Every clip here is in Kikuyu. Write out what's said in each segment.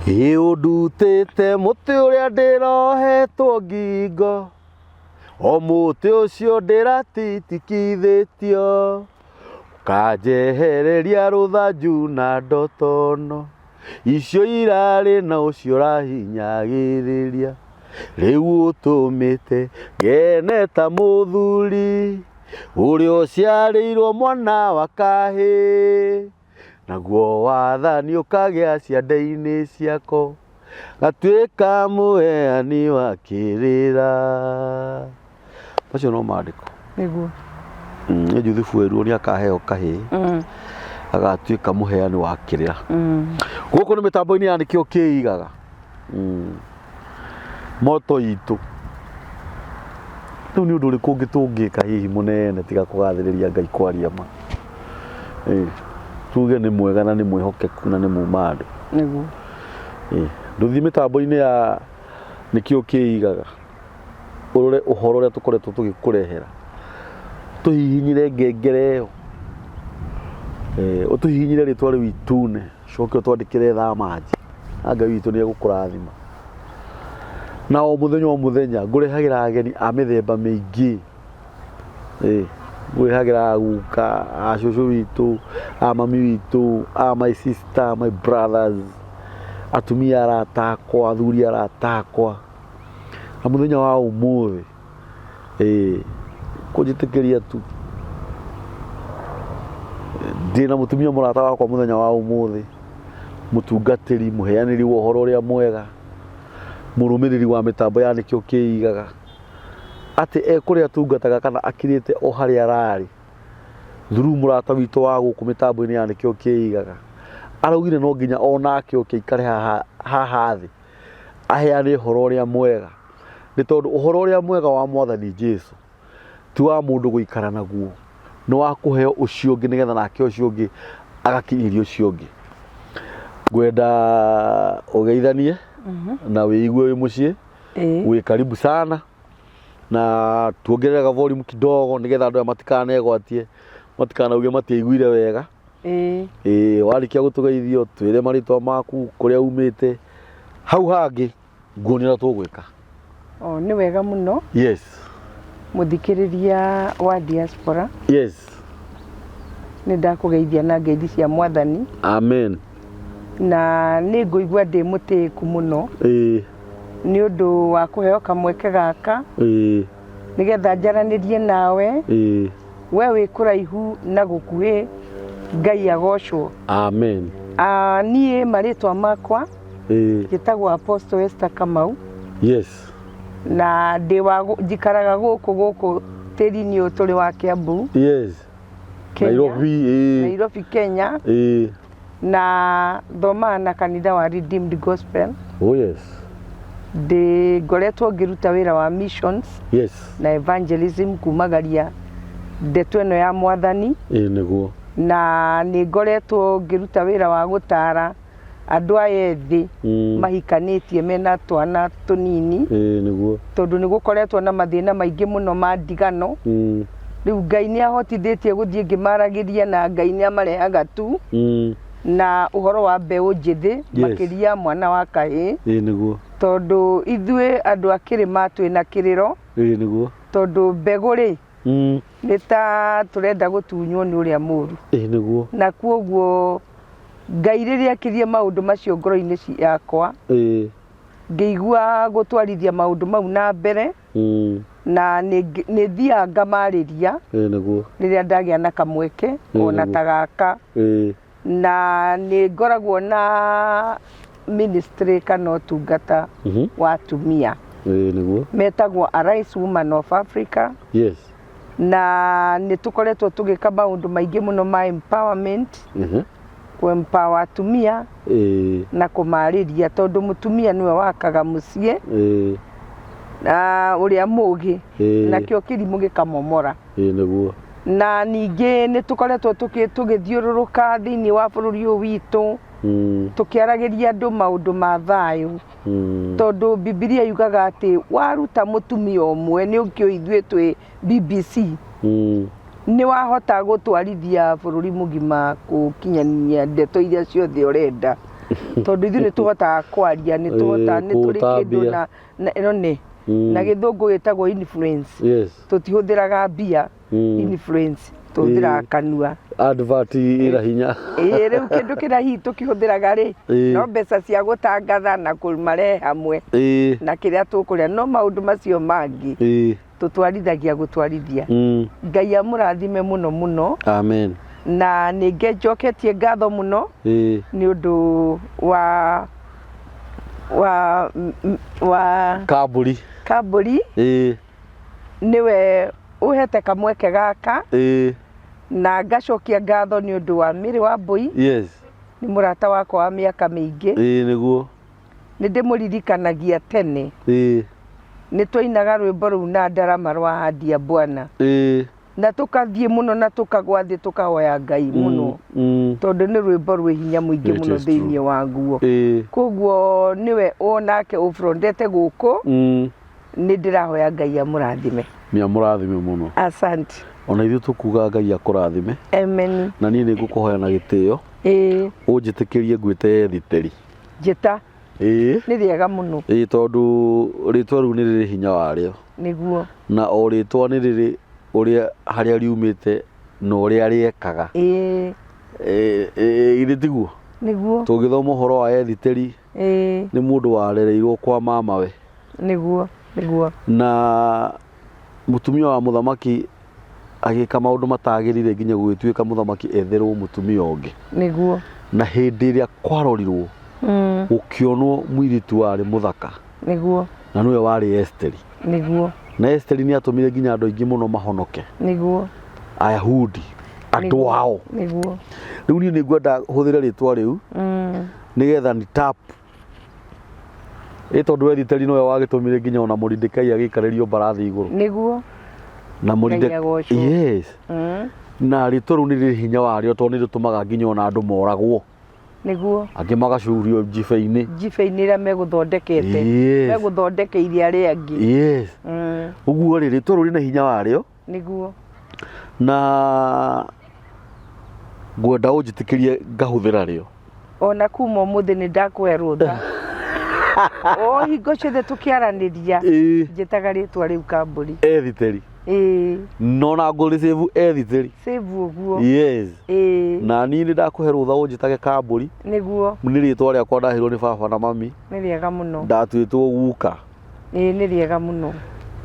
Ĩ ũndutĩte mũtĩ ũrĩa ndĩrohetwo ngingo, o mũtĩ ũcio ndĩratitikithĩtio, ũkanjehereria rũthanju na ndotono, icio irarĩ na ũcio ũrahinyagĩrĩria. Rĩu ũtũmĩte ngene ta mũthuri ũrĩa ũciarĩirwo mwana wa kahĩĩ. Naguo wathani ũkagĩa ciande-inĩ ciako, ngatuĩka mũheani wa kĩrĩra. Macio no maandĩko. Nĩguo. Nĩ Juthubu werwo nĩ akaheo kahĩĩ, agatuĩka mũheani wa kĩrĩra. Gũkũ nĩ mĩtambo-inĩ ya nĩkĩo kĩigaga. Moto itũ. Rĩu nĩ ũndũ ũrĩkũ ũngĩ tũngĩka hihi mũnene tiga kũgathĩrĩria Ngai kwaria ma? Ĩĩ, tuge nĩ mwega na nĩ mwĩhokeku na nĩ muma andũ. Nĩguo. Ĩĩ, ndũthiĩ mĩtambo-inĩ ya nĩkĩo kĩigaga ũrore ũhoro ũrĩa tũkoretwo tũgĩkũrehera, tũhihinyire ngengere ĩyo, ĩĩ, ũtũhihinyire rĩtwa rĩu itune, ũcoke ũtwandĩkĩre thamanji, na Ngai witũ nĩ egũkũrathima. Na o mũthenya o mũthenya ngũrehagĩra ageni a mĩthemba mĩingĩ. Ĩĩ, ngũrehagĩra aguka, a cũcũ witũ, a mami witũ, a my sister, my brothers, atumia arata akwa, athuri arata akwa. Na mũthenya wa ũmũthĩ, ĩĩ, kũnjĩtĩkĩria tu, ndĩna mũtumia mũrata wakwa mũthenya wa ũmũthĩ, mũtungatĩri, mũheanĩri wa ũhoro ũrĩa mwega, mũrũmĩrĩri wa mĩtambo ya nĩkĩo kĩigaga. Atĩ e kũrĩa atungataga kana akirĩte o harĩa ararĩ, through mũrata witũ wa gũkũ mĩtambo-inĩ ya nĩkĩo kĩigaga, araugire no nginya onake oke aikare haha haha thĩ, aheane ũhoro ũrĩa mwega. Nĩ tondũ ũhoro ũrĩa mwega wa mwathani Jesu ti wa mũndũ gũikara naguo, nĩ wa kũheo ũcio ũngĩ nĩgetha nake ũcio ũngĩ agakinyĩria ũcio ũngĩ. Ngwenda ũgeithanie na wĩigue wĩ mũciĩ. Wĩ karibu sana na tuongerere ga volume kidogo nigetha andũ aya matikanegwatie matikanauge matiaiguire wega. Ĩĩ, warĩkia gũtũgeithio twĩre marĩtwa maku, kũrĩa umĩte, hau hangĩ nguonia ũrĩa tũgwĩka. O, nĩ wega mũno. Yes. Mũthikĩrĩria wa diaspora. Yes. Nĩ ndakũgeithia na ngeithi cia mwathani. Amen. Na nĩ ngũigua ndĩ mũtĩĩku mũno. Ĩĩ. Nĩ ũndũ wa kũheo kamweke gaka. Ĩĩ. Nĩgetha njaranĩrie nawe. Ĩĩ. We wĩ kũraihu na gũkuhĩ, Ngai agocwo. Amen. Ah, niĩ marĩtwa makwa Ĩĩ. njĩtagwo Apostle Esther Kamau. Yes. Na ndĩ wa njikaraga gũkũ gũkũ tĩri-inĩ ũyũ tũrĩ wa Kiambu. Yes. Kenya. Nairobi. Ĩĩ. Nairobi, Kenya. Ĩĩ. Na thomaga na kanitha wa Redeemed Gospel. Oh yes. Ndĩ ngoretwo ngĩruta wĩra wa missions. Yes. Na evangelism kumagaria ndeto ĩno ya mwathani. Ĩĩ nĩguo. Na nĩ ngoretwo ngĩruta wĩra wa gũtara andũ aya ethĩ mahikanĩtie mena twana tũnini. Ĩĩ nĩguo. Tondũ nĩ gũkoretwo na mathĩna maingĩ mũno ma ndigano. Rĩu Ngai nĩ ahotithĩtie gũthiĩ ngĩmaragĩria na Ngai nĩ amarehaga tu. Na ũhoro wa mbeũ njĩthĩ. Yes. Makĩria mwana wa kahĩĩ. Ĩĩ nĩguo. Tondũ ithuĩ andũ a kĩrĩma twĩna kĩrĩro. Ĩĩ nĩguo. Tondũ mbegũ rĩ, nĩ ta tũrenda gũtunywo nĩ ũrĩa mũru. Ĩĩ nĩguo. Na kuoguo Ngai rĩrĩa ekirie maũndũ macio ngoro-inĩ yakwa, Ĩĩ. ngĩigua gũtwarithia maũndũ mau na mbere, na nĩ thiaga ngamarĩria Ĩĩ nĩguo. rĩrĩa ndagĩa na kamweke ona ta gaka. Ĩĩ. Na nĩ ngoragwo na ministry kana ũtungata wa atumia. Ĩĩ nĩguo. Metagwo Arise Woman of Africa. Yes. Na nĩ tũkoretwo tũgĩka maũndũ maingĩ mũno ma empowerment, kũ empower atumia na kũmarĩria tondũ mũtumia nĩwe wakaga mũciĩ na ũrĩa mũgĩ, nakĩo kĩrimũ gĩkamomora. Ĩĩ nĩguo. Na ningĩ nĩ tũkoretwo tũgĩthiũrũrũka thĩinĩ wa bũrũri ũyũ witũ tũkĩaragĩria andũ maũndũ ma thayũ. Tondũ Bibilia yugaga atĩ waruta mũtumia ũmwe, nĩ ũkĩũĩ ithuĩ twĩ BBC, nĩ wahota gũtwarithia bũrũri mũgima gũkinyania ndeto iria ciothe ũrenda. Tondũ ithuĩ nĩ tũhotaga kwaria, nĩ tũhotaga, nĩ tũrĩ kĩndũ Kũũtambia. na ĩno nĩ na gĩthũngũ gĩtagwo influence. Tũtihũthĩraga mbia, influence tũhũthĩraga kanua. Advert ĩna hinya. Ĩĩ, rĩu kĩndũ kĩrĩa hihi tũkĩhũthĩraga rĩ, no mbeca cia gũtangatha na kũmarehe hamwe na kĩrĩa tũkũrĩa, no maũndũ macio mangĩ tũtwarithagia gũtwarithia. Ngai amũrathime mũno mũno. Amen. Na nĩ njoketie ngatho mũno nĩ ũndũ wa wa wa Kambũri. Kambũri. Nĩwe ũhete kamweke gaka. Na ngacokia ngatho nĩ ũndũ wa Mary Wambui. Nĩ mũrata wakwa wa mĩaka mĩingĩ. Ĩĩ nĩguo. Nĩ ndĩmũririkanagia tene. Nĩ twainaga rwĩmbo rũu na ndarama rwa Ahadi ya Bwana. Na tũkathiĩ mũno na tũkagwa thĩ tũkahoya Ngai mũno. Tondũ nĩ rwĩmbo rwĩ hinya mũingĩ It mũno is true. thĩinĩ waguo. Koguo nĩwe onake ũfrondete gũkũ. Nĩ ndĩrahoya Ngai amũrathime. Nĩ amũrathime mũno. Asante. Ona ithuĩ tũkuga Ngai akũrathime. Amen. Na niĩ nĩ ngũkũhoya na gĩtĩo. Ũnjĩtĩkĩrie ngwĩte Ethiteri. Njĩta. Nĩ rĩega mũno. Ĩĩ, tondũ rĩtwa rĩu nĩ rĩrĩ hinya warĩo. Nĩguo. Na o rĩtwa nĩ rĩrĩ ũrĩa harĩa riumĩte na ũrĩa rĩekaga. Ĩĩ, githĩ tiguo? Nĩguo. Tũngĩthoma ũhoro wa Ethiteri, nĩ mũndũ warereirwo kwa mamawe. Nĩguo, nĩguo. Na mũtumia wa mũthamaki agĩka maũndũ matagĩrĩire nginya gũgĩtuĩka mũthamaki etherwo mũtumia ũngĩ. Nĩguo. Na hĩndĩ ĩrĩa kwarorirwo, gũkĩonwo mũirĩtu warĩ mũthaka. Nĩguo. Na nĩwe warĩ Esteri. Nĩguo. Na Esteri nĩ atũmire nginya andũ aingĩ mũno mahonoke. Nĩguo. Ayahudi, andũ ao. Nĩguo. Rĩu niĩ nĩ ngwenda hũthĩre rĩtwa rĩu nĩgetha ni tap. Ĩ tondũ Ethiteri nĩwe wagĩtũmire nginya ona Moridekai agĩikarĩrio mbarathi igũrũ. Nĩguo. Na Moridekai. Ngai agocwo. Yes. Na rĩtwa rĩu nĩ rĩrĩ hinya warĩo tondũ nĩ rĩtũmaga nginya ona andũ moragwo. Nĩguo. Angĩ magacurio njibe-inĩ. Njibe-inĩ ĩrĩa megũthondekete. Yes. Megũthondekeire arĩa angĩ. Yes. Ũguo rĩ, rĩtwa rĩu rĩna hinya warĩo. Nĩguo. Na ngwenda ũnjĩtĩkĩrie ngahũthĩra rĩo. Ona kuma ũmũthĩ nĩ ndakũhe rũtha. O hingo ciothe tũkĩaranĩria, njĩtaga rĩtwa rĩu Kambũri. Ethiteri. Ĩĩ. No na ngũrĩ save Ethiteri. Save ũguo. Yes. Ĩĩ. Na niĩ nĩ ndakũhe rũtha ũnjĩtage Kambũri. Nĩguo. Nĩ rĩtwa rĩakwa ndaheirwo nĩ baba na mami. Nĩ rĩega mũno. Ndatuĩtwo guka. Ĩĩ nĩ rĩega mũno.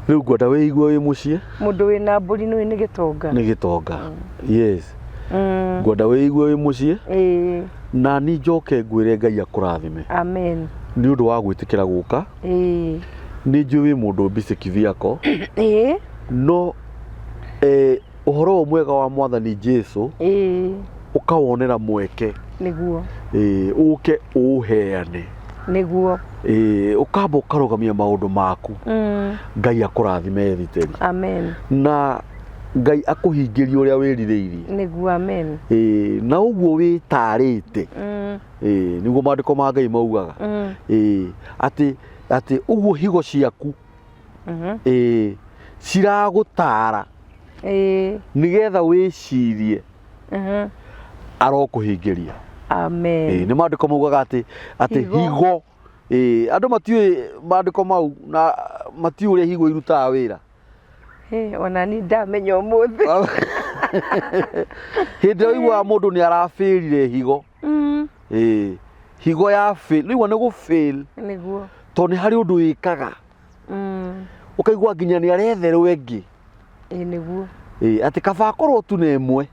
Rĩu ngwenda wĩigue wĩ mũciĩ. Mũndũ wĩna mbũri nĩ nĩ gĩtonga. Nĩ gĩtonga. Yes. Ngwenda wĩigue wĩ mũciĩ. Ĩĩ. Na niĩ njoke ngwĩre Ngai akũrathime. Amen. Nĩ ũndũ wa gwĩtĩkĩra gũka. Ĩĩ. Nĩ njũĩ wĩ mũndũ busy kivyako. Ĩĩ. No ũhoro ũyũ mwega wa Mwathani Jesu. Ĩĩ. Ũkawonera mweke. Nĩguo. Ĩĩ, ũke ũũheane. Nĩguo. Ĩĩ, ũkamba ũkarũgamia maũndũ maku. Ngai akũrathime Ethiteri. Amen. Na Ngai akũhingĩrie ũrĩa wĩrirĩirie. Nĩguo, amen. Ĩĩ, na ũguo wĩtarĩte. Ĩĩ, nĩguo maandĩko ma Ngai maugaga. Ĩĩ, atĩ atĩ ũguo higo ciaku ĩĩ ciragũtara Ĩĩ. nĩgetha wĩcirie arokũhingĩria. Amen. Ĩĩ, nĩ maandĩko maugaga atĩ atĩ Higo. higo ĩĩ andũ matiũĩ maandĩko mau na matiũĩ ũrĩa higo irutaga wĩra. Hĩ, ona niĩ ndamenya ũmũthĩ. Hĩndĩ ĩrĩa ũiguaga mũndũ nĩ arabĩrire higo. Ĩĩ, higo ya fail, nĩũigua nĩ gũ fail. Nĩguo. Tondũ nĩ harĩ ũndũ wĩkaga. Ũkaigua nginya nĩ aretherwo ĩngĩ. Ĩĩ nĩguo. Ĩĩ, atĩ kaba akorwo tu na ĩmwe.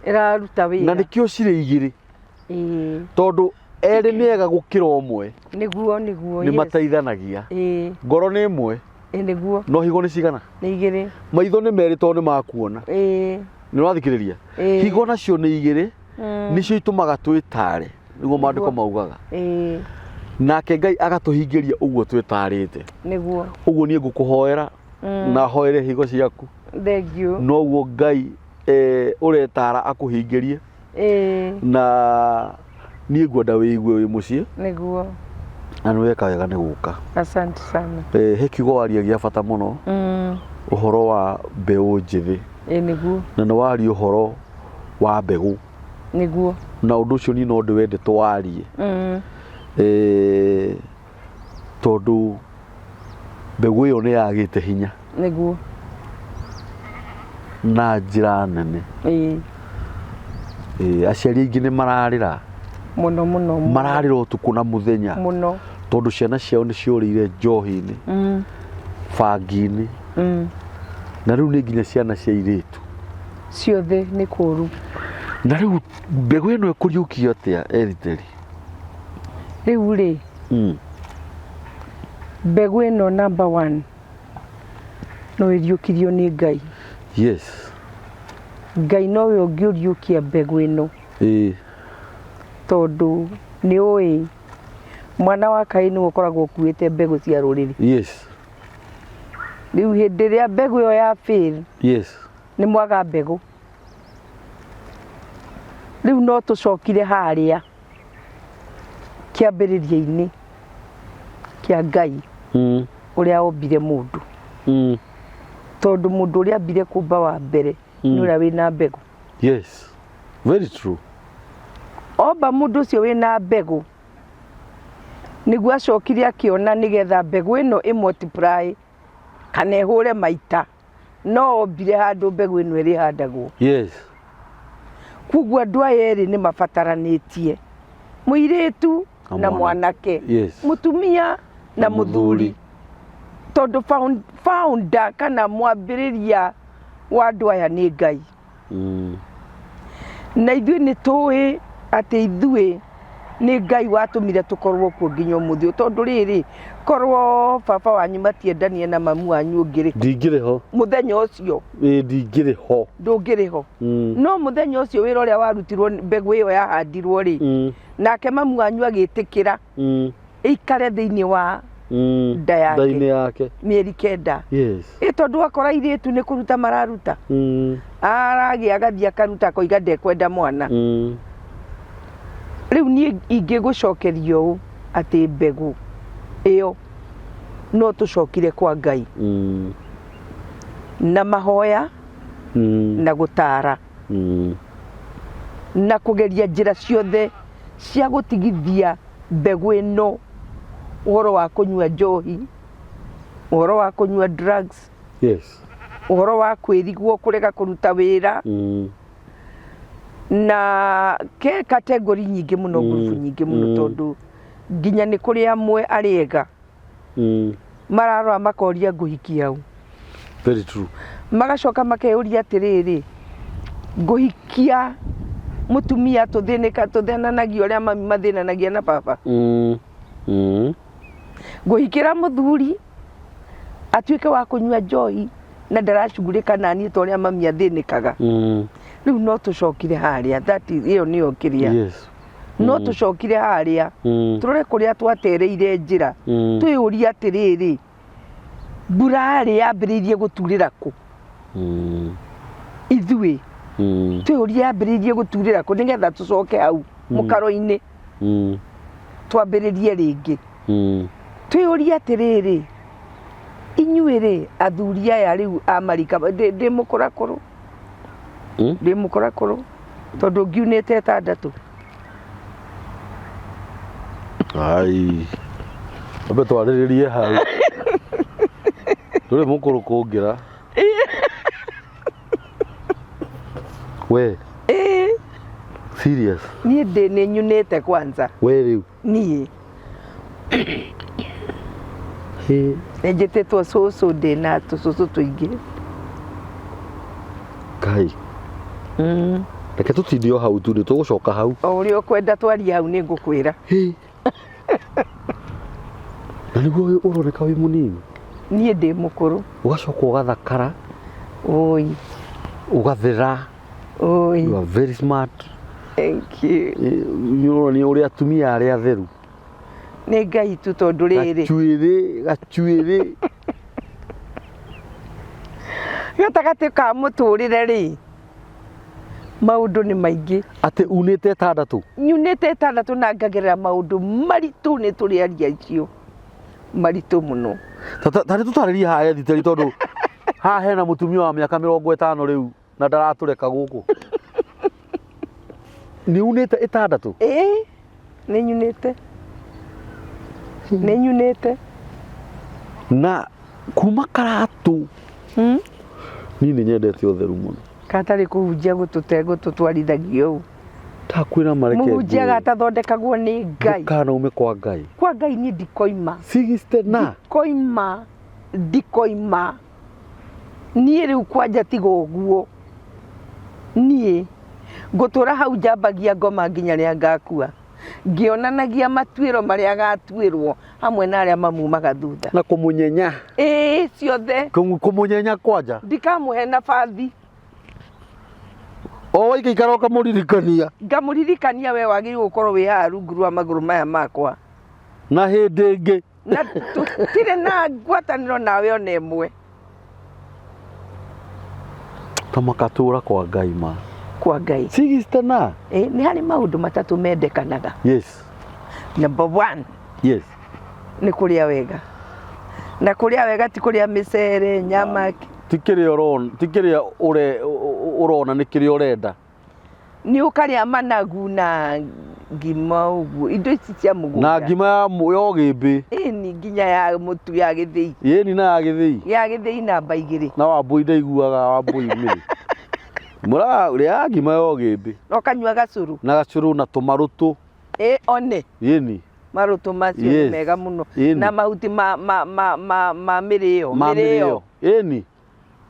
Ĩraruta wĩra. Na nĩkĩo cirĩ igĩrĩ. Ĩĩ. Tondũ erĩ nĩ ega gũkĩra ũmwe. Nĩguo, nĩguo. Nĩ mateithanagia. Ĩĩ. Ngoro nĩ ĩmwe. Ĩĩ nĩguo. No higo nĩ cigana? Nĩ igĩrĩ. Maitho nĩ merĩ tondũ nĩ makuona. Ĩĩ. Nĩ ũrathikĩrĩria? Ĩĩ. Higo nacio nĩ igĩrĩ. Nĩcio itũmaga twĩtare. Nĩguo maandĩko maugaga. Ĩĩ. Nake Ngai agatũhingĩria ũguo twĩtarĩte. Nĩguo. Ũguo niĩ ngũkũhoera na hoere higo ciaku. Thank you. Noguo Ngai ũretara akũhingĩrie. Ĩĩ. Na niĩ ngwenda wĩigue wĩ mũciĩ. Nĩguo. Na nĩ weka wega nĩ gũka. Asante sana. He kiugo waria gĩa bata mũno. Ũhoro wa mbeũ njĩthĩ. Ĩĩ nĩguo. Na nĩ waria ũhoro wa mbegũ. Nĩguo. Na ũndũ ũcio niĩ no ndĩwende twarie. Tondũ mbegũ ĩyo nĩ yagĩte hinya. Nĩguo. Na njĩra nene. Aciari aingĩ nĩ mararĩra. Mũno mũno. Mararĩra ũtukũ na mũthenya. Mũno. Tondũ ciana ciao nĩ ciorĩire njohi-inĩ, bangi-inĩ. Na rĩu nĩ nginya ciana cia airĩtu. Ciothe nĩ kũru. Na rĩu mbegũ ĩno ĩkũriũkio atĩa Ethiteri? Rĩu rĩ, mbegũ ĩno number one no ĩriũkirio nĩ Ngai. Yes. Ngai nowe ũngĩũriũkia mbegũ ĩno. Tondũ nĩ ũĩ mwana wa Kaĩ nĩwe ũkoragwo ũkuĩte mbegũ cia rũrĩrĩ. Yes. Rĩu hĩndĩ ĩrĩa mbegũ ĩyo ya fail, Yes. nĩ mwaga mbegũ. Rĩu no tũcokire harĩa kĩambĩrĩria-inĩ kĩa Ngai ũrĩa ombire mũndũ. Tondũ mũndũ ũrĩa ambire kũmba wa mbere nĩ ũrĩa wĩna mbegũ. Yes. Very true. Omba mũndũ ũcio wĩna mbegũ nĩguo acokire akĩona nĩgetha mbegũ ĩno ĩ multiply kana ĩhũre maita no ombire handũ mbegũ ĩno ĩrĩhandagwo. Yes. Koguo andũ aya erĩ nĩ mabataranĩtie, mũirĩtu na mwanake, Yes. mũtumia na mũthuri, tondũ founder kana mwambĩrĩria wa andũ aya nĩ Ngai. Na ithuĩ nĩ tũĩ atĩ ithuĩ nĩ Ngai watũmire tũkorwo kuo nginya ũmũthĩ ũyũ, tondũ rĩrĩ, korwo baba wanyu matiendanie na mamu wanyu ũngĩrĩ kũ? Ndingĩrĩ ho. Mũthenya ũcio. Ĩĩ ndingĩrĩ ho. Ndũngĩrĩ ho. No mũthenya ũcio wĩra ũrĩa warutirwo mbegũ ĩyo yahandirwo rĩ, nake mamu wanyu agĩtĩkĩra ĩikare thĩinĩ wa nda yake. Nda-inĩ yake. Mĩeri 9. Yes. Ĩ tondũ akora airĩtu nĩ kũruta mararuta. Aragĩa agathiĩ akaruta akoiga ndekwenda mwana. Rĩu niĩ ingĩgũcokeria ũũ atĩ mbegũ ĩyo no tũcokire kwa Ngai. Na mahoya na gũtara. Na kũgeria njĩra ciothe cia gũtigithia mbegũ ĩno ũhoro wa kũnyua njohi, ũhoro wa kũnyua drugs, Yes. ũhoro wa kwĩrigwo kũrega kũruta wĩra, na ke category nyingĩ mũno, ngurubu nyingĩ mũno, tondũ nginya nĩ kũrĩ amwe arĩa ega mararora makoria ngũhikia ũ. Very true. Magacoka makeyũria atĩrĩrĩ, ngũhikia mũtumia tũthĩnĩka tũthĩnanagia ũrĩa mami mathĩnanagia na baba. Ngũhikĩra mũthuri atuĩke wa kũnyua njohi na ndaracugurĩka naniĩ ta ũrĩa mami athĩnĩkaga. Rĩu no tũcokire harĩa, that is, ĩyo nĩyo kĩrĩa. Yes. No tũcokire harĩa, tũrore kũrĩa twatereire njĩra, twĩyũrie atĩrĩrĩ, mbura rĩ yambĩrĩirie gũturĩra kũ? Ithuĩ twĩyũrie yambĩrĩirie gũturĩra kũ nĩgetha tũcoke hau mũkaro-inĩ twambĩrĩrie rĩngĩ. Twĩyũrie atĩrĩrĩ, inyuĩ rĩ athuri aya rĩu a marika, ndĩ mũkũrakũrũ, ndĩ mũkũrakũrũ tondũ ngiunĩte 6. Ai. Ambe twarĩrĩrie hau. Ndũrĩ mũkũrũ kũngĩra. We. Serious. Niĩ ndĩ nĩ nyunĩte kwanza. We rĩu. Niĩ. Nĩ njĩtĩtwo cũcũ, ndĩ na tũcũcũ tũingĩ. Ngai. Reke tũtinde o hau tu, nĩ tũgũcoka hau. O ũrĩa ũkwenda twarie hau nĩ ngũkwĩra. Na nĩguo ũroneka wĩ mũnini. Niĩ ndĩ mũkũrũ. Ũgacoka ũgathakara. Oi. Ũgathera. Oi. You are very smart. Thank you. Nĩ ũronania ũrĩa atumia arĩa atheru. Nĩ Ngai tu tondũ rĩrĩ. Gachuĩrĩ, gachuĩrĩ. Gatagatĩ ka mũtũrĩre rĩ, maũndũ nĩ maingĩ. Atĩ unĩte 6? Nyunĩte 6 na ngagerera maũndũ maritũ, nĩ tũrĩ aria acio maritũ mũno. Ta nĩ tũtarĩrie haha Ethiteri, tondũ haha hena mũtumia wa mĩaka 50 rĩu na ndaratũreka gũkũ. Nĩ unĩte ĩtandatũ? Ĩĩ, nĩ nyunĩte, nĩ nyunĩte. Na kuma karatũ niĩ nĩ nyendete ũtheru mũno. Katarĩ kũhunjia gũtũte gũtũtwarithagia ũũ. Ndakwĩra mareke Mũhunjia ngwĩre. gatathondekagwo nĩ Ngai. Ndũkanaume kwa Ngai. Kwa Ngai niĩ ndikoima. Sixty na. Ndikoima, ndikoima. Niĩ rĩu kwanja tiga ũguo. Niĩ ngũtũra hau njambagia ngoma nginya rĩrĩa ngakua. Ngĩonanagia matuĩro marĩa agatuĩrwo hamwe na arĩa mamumaga thutha. Na kũmũnyenya. Ĩĩ ciothe. Kũmũnyenya kwanja. Ndikamũhe nabathi. O waikaikara ũkamũririkania. Ngamũririkania we wagĩrĩirwo gũkorwo wĩ haha rungu rwa magũrũ maya makwa. Na hĩndĩ ĩngĩ. Na tũtirĩ na ngwatanĩro nawe ona ĩmwe. Ta makatũra kwa Ngai ma. Kwa Ngai. Sixty na. Ĩ, nĩ harĩ maũndũ matatũ mendekanaga. Yes. Number one. Yes. Nĩ kũrĩa wega. Na kũrĩa wega ti kũrĩa mĩcere, nyama. Ti kĩrĩa ũrona, ti kĩrĩa ũrona nĩ kĩrĩa ũrenda. Nĩ ũkarĩa managu na ngima ũguo, indo ici cia mũgũnda. Na ngima ya ũgĩmbĩ. Ĩni nginya ya mũtu ya gĩthĩi. Ĩni na ya gĩthĩi. Ya gĩthĩi namba igĩrĩ. Na Wambũi ndaiguaga Wambũi mĩrĩ. Mũrarĩa ngima ya ũgĩmbĩ. Na ũkanyua gacũrũ. Na gacũrũ na tũmarũtũ. Ĩ one. Ĩni. Marũtũ macio nĩ Yes. mega mũno. Ĩni. Na mahuti ma ma ma ma ma mĩrĩo. Ma mĩrĩo. Ĩni.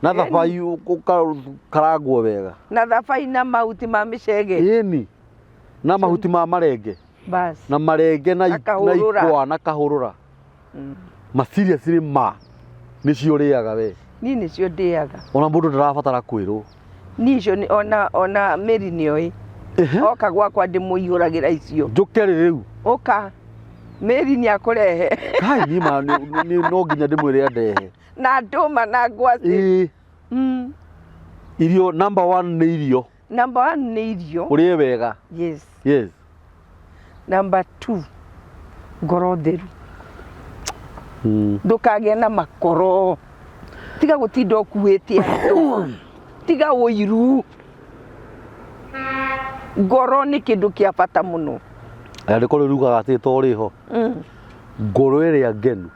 Na Ĩni. thabai ũkarangwo wega. Na thabai na mahuti ma mĩcege. Ĩni. Na mahuti ma marenge. Bas. Na marenge na Na na kahũrũra. ikwa na kahũrũra. Ma seriously ma nĩcio ũrĩaga we. Niĩ nĩcio ndĩaga. Ona mũndũ ndarabatara kwĩrwo. Niĩ icio ona ona Mary nĩoĩ. Oka gwakwa ndĩmũihũragĩra icio. Njũke rĩ rĩu? Ũka. Mary nĩakũrehe. Kai niĩ ma no nginya ndĩmwĩre andehe. Na ndũma na ngwacĩ. Ĩĩ. Irio number one nĩ irio. Number one nĩ irio. Ũrĩe wega. Yes. Yes. Number two, ngoro theru. Ndũkagĩe na makoro. Tiga gũtinda ũkuĩte andũ. Tiga ũiru. Ngoro nĩ kĩndũ kĩa bata mũno. Rĩandĩko rĩu riugaga atĩ to rĩho. Ngoro ĩrĩa ngenu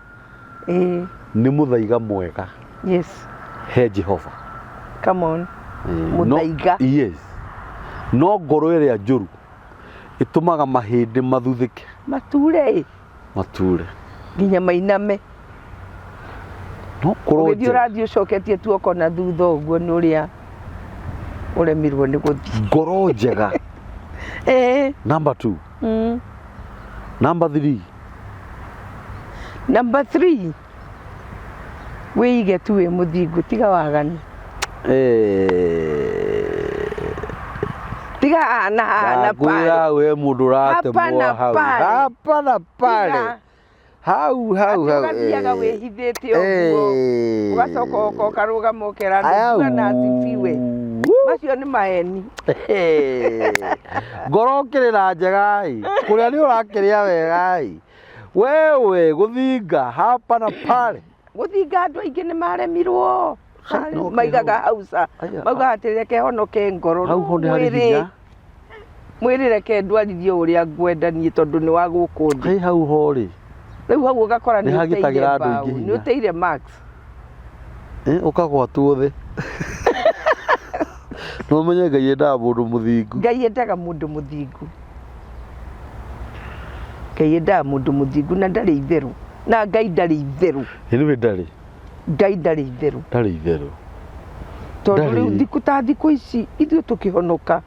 nĩ mũthaiga mwega. Yes. He Jehova. Come on. Mũthaiga. No, yes. No ngoro ĩrĩa njũru ĩtũmaga mahĩndĩ mathuthĩke. Mature. Mature. Nginya mainame. No ngoro Ũgĩthiĩ njega. ũrathiĩ ũcoketie tuoko na thutha ũguo nĩ ũrĩa ũremirwo nĩ gũthiĩ. Ngoro njega. Number 2. Number 3. Number 3. Wĩige tu wĩ mũthingu, tiga waganu. Tiga haha na haha na pale. Ndakwĩra we mũndũ ũratemwo Hapa na hau. pale. Hapa na pale. Tiga. Hau hau Atĩ hau. ũgathiaga wĩhithĩte ũguo. Ũgacoka ũka ũkarũgama ũkera andũ Bwana asifiwe. Macio nĩ maheni. Ngoro ũkĩrĩra njega ĩ. Kũrĩa nĩ ũrakĩrĩa wega ĩ. Wewe gũthinga hapa na pale. Gũthinga andũ aingĩ nĩ maremirwo. Ha, no, Maigaga hau. hau ca. Aya, Maugaga atĩ reke honoke ngoro. Hau ho nĩ harĩ Mwĩrĩ. hinya. Mwĩrĩ reke ndwarithie ũrĩa ngwenda niĩ tondũ nĩ wa gũkũ thĩ. Hĩ hau ho rĩ. Rĩu hau ũgakora Nĩ nĩ hagitagĩra ũteire andũ mbaũ, aingĩ nĩ hinya. ũteire marks. Ũkagwatwo thĩ. No ũmenye Ngai endaga mũndũ mũthingu. Ngai endaga mũndũ mũthingu. Ngai endaga mũndũ mũthingu na ndarĩ itherũ. Na Ngai ndarĩ itherũ. Anyway, ndarĩ. Ngai ndarĩ itherũ. Ndarĩ itherũ. Tondũ Ndarĩ. rĩu thikũ ta thikũ ici ithuĩ tũkĩhonoka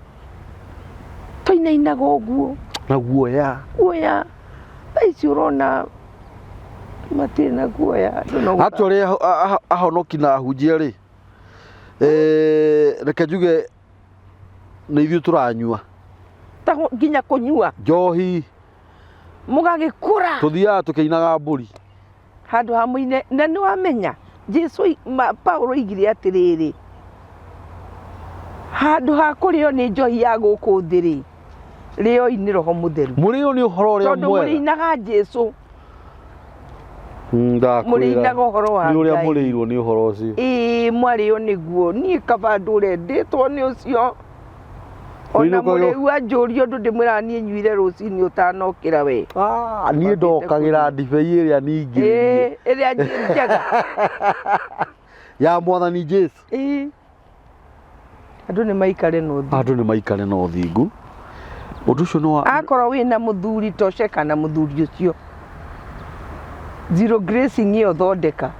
twainainaga ũguo. Na guoya. Guoya. Thaa ici ũrona matirĩ na guoya. Andũ no Atu arĩa ahonoki na ahunjia rĩ, reke njuge nĩ ithuĩ tũranyua. Ta nginya kũnyua. Njohi. Mũgagĩkũra. Tũthiaga tũkĩinaga mbũri. Handũ ha mũine, na nĩ wamenya Jesu Paulo oigire atĩrĩrĩ, handũ ha kũrĩo nĩ njohi ya gũkũ thĩ rĩ, rĩoi nĩ Roho Mũtheru. Mũrĩo nĩ ũhoro ũrĩa Tondũ mwega. mũrĩinaga Jesu. Ndakwĩra. Mũrĩinaga ũhoro wa Nĩ ũrĩa Ngai. mũrĩirwo nĩ ũhoro ũcio. Ĩĩ, mwarĩo nĩguo. Niĩ kaba ndũre ndĩtwo nĩ ũcio. Ona Nĩ ũkoragwo- mũrĩu anjũria ũndũ ndĩmwĩraga niĩ nyuire rũcinĩ ũtanokĩra we. Ah, niĩ Wambĩte ndokagĩra kũnyua. ndibei ĩrĩa ningĩrĩrie Ĩĩ, ĩrĩa njega. ya mwathani Jesu. Ĩĩ. Andũ nĩ maikare na ũthingu. Andũ nĩ maikare na ũthingu. Ũndũ ũcio nĩ wa Akorwo wĩna mũthuri tosheka na mũthuri ũcio. Zero grazing ĩyo thondeka.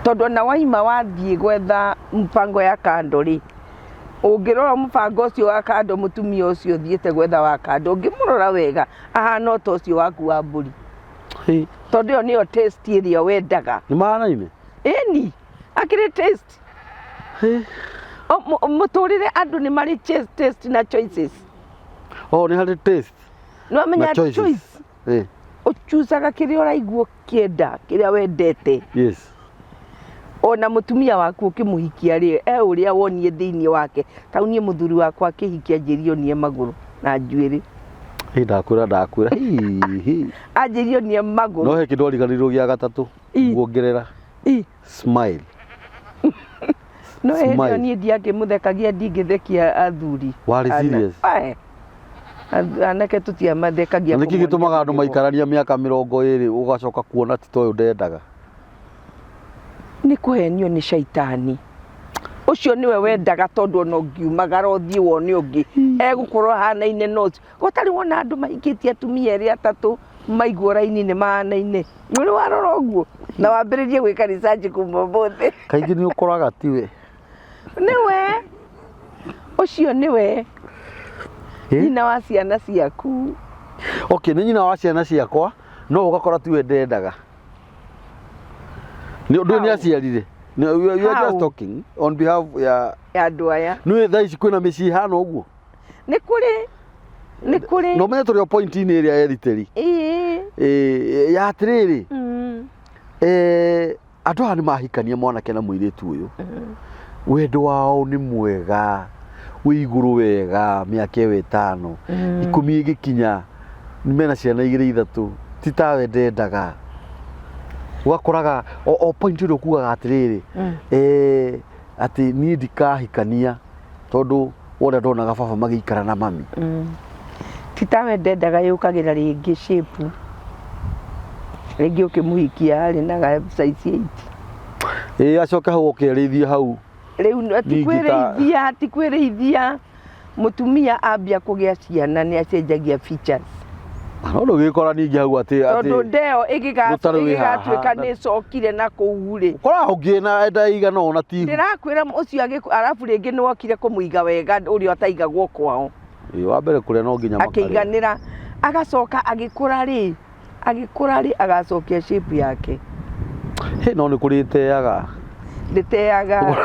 Tondũ ona waima wathiĩ gwetha mpango ya kando rĩ, ũngĩrora mũbango ũcio wa kando mũtumia ũcio ũthiĩte gwetha wa kando, ũngĩmũrora wega ahana o ta ũcio waku wa mbũri. Hĩ, Tondũ ĩyo nĩyo taste ĩrĩa wendaga. nĩ mahanaine? Ĩni, akĩrĩ taste. Hĩ. Mũtũrĩre andũ nĩ marĩ taste na choices. Oh, nĩ harĩ taste Nĩ wamenya na choices. choice Eh, ũchucaga kĩrĩa ũraigua ũkĩenda, kĩrĩa wendete. Yes. Ona mũtumia waku ũkĩmũhikia rĩ, e ũrĩa wonie thĩinĩ wake. Tau niĩ mũthuri wakwa akĩhikia anjĩrire onie magũrũ na njuĩrĩ. Hĩ, ndakwĩra ndakwĩra. Hi, hi. Anjĩrire onie magũrũ. No he kĩndũ ariganĩirwo gĩa gatatũ. Ĩ. Nguongerera. Ĩ. Smile. No hĩndĩ ĩyo Smile. niĩ ndiakĩmũthekagia ndingĩthekia athuri. Warĩ serious? Ae. Anake tũtiamathekagia. Na nĩkĩ kũmonia gĩtũmaga andũ magego. maikarania mĩaka 20 ũgacoka kuona ti ta ũyũ ndendaga? Nĩ kũhenio nĩ caitani. Ũcio nĩwe wendaga tondũ ona ũngiumagara ũthiĩ wone ũngĩ egũkorwo ahanaine na ũcio. Gũtarĩ wona andũ mahikĩtie atumia erĩ atatũ maigwo raini nĩ mahanaine. Nĩ ũrĩ warora ũguo na wambĩrĩrie gwĩka research kuma ũmũthĩ. Kaingĩ nĩ ũkoraga tiwe. Nĩwe ũcio nĩwe nyina wa ciana ciaku. Okay, nĩ nyina wa ciana ciakwa no ũgakora tiwe ndendaga. Nĩ ũndũ nĩ How? aciarire. You are How? just talking on behalf ya ya andũ aya. Nĩ thaa ici kwĩna mĩciĩ ĩhana ũguo. Nĩ kũrĩ nĩ kũrĩ. No menye tũrĩ o point-inĩ ĩrĩa erutĩri. Ĩĩ. Ĩĩ, ya atĩrĩrĩ. Andũ aya nĩ mahikania mwanake na mũirĩtu ũyũ. Wendo wao nĩ mwega, wĩ igũrũ wega mĩaka ĩyo 5. 10 ĩgĩkinya mena ciana 2 3 ti tawe ndendaga. Ũgakoraga o point ĩrĩa ũkugaga atĩrĩrĩ, atĩ niĩ ndikahikania tondũ wona ndonaga baba magĩikara na mami. Ti tawe ndendaga yũkagĩra rĩngĩ shape. Rĩngĩ ũkĩmũhikia arĩ na ga size 8. Ĩĩ acoke hau oke arĩithie hau. Rĩu ti Ningĩ ta- kwĩrĩithia, ti kwĩrĩithia. Mũtumia ambia kũgĩa ciana nĩ acenjagia features. No ndũgĩkora ningĩ hau atĩ Tondũ ndeo Rũtarũ wĩ haha, ĩgĩgatuĩka na- nĩ ĩcokire na kũu rĩ. Ũkoraga ũngĩ na enda igana ona ti ihu. Ndĩrakwĩra ũcio arabu rĩngĩ nĩ wokire kũmũiga wega ũrĩa ũtaigagwo kwao. Ĩĩ, wa mbere kũrĩa no nginya makarĩa. Akĩiganĩra, agacoka agĩkũra rĩ, agĩkũra rĩ agacokia shape yake. Hĩ, no nĩ kũrĩ ĩteaga. Ndĩteaga.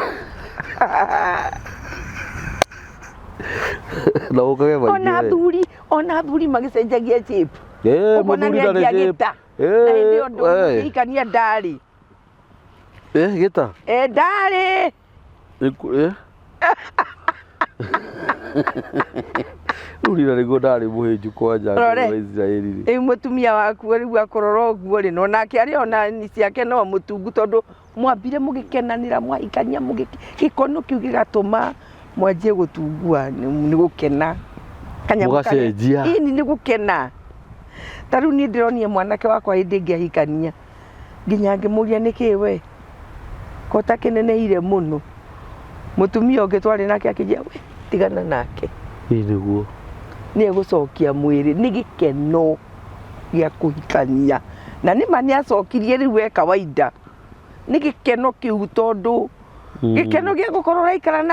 Na ũkage maingĩ Ona we. athuri, ona athuri magĩcenjagia shape. Ĩĩ, Ũkona mũthuri nĩ ndarĩ anjia shape. gĩta. Ĩĩ, Na hĩndĩ ĩyo we. ndũngĩhikania ndarĩ. Ĩĩ, gĩta? Ĩĩ, ndarĩ. Ĩĩ. Rĩu rira nĩguo ndarĩ mũhĩnju kwanja Rore. wa Isiraeli rĩ. Rĩu mũtumia waku rĩu akũrora ũguo rĩ, no nake arĩ ona ciake no mũtungu tondũ mwambire mũgĩkenanĩra mwahikania gĩkono kĩu gĩgatũma mwanjie gũtungua nĩ gũkena. Kanyamũ karĩa- Mũgacenjia. Ĩni nĩ gũkena. Ta rĩu niĩ ndĩronire mwanake wakwa hĩndĩ ĩngĩ ahikania nginya ngĩmũria nĩkĩ we ko ũtakĩneneire mũno. Mũtumia ũngĩ twarĩ nake akĩnjĩra we tigana nake. Ĩĩ nĩguo. Nĩ egũcokia mwĩrĩ nĩ gĩkeno gĩa kũhikania. Na nĩ ma nĩ acokirie rĩu e kawaida. Nĩ gĩkeno kĩu tondũ gĩkeno gĩa gũkorwo ũraikara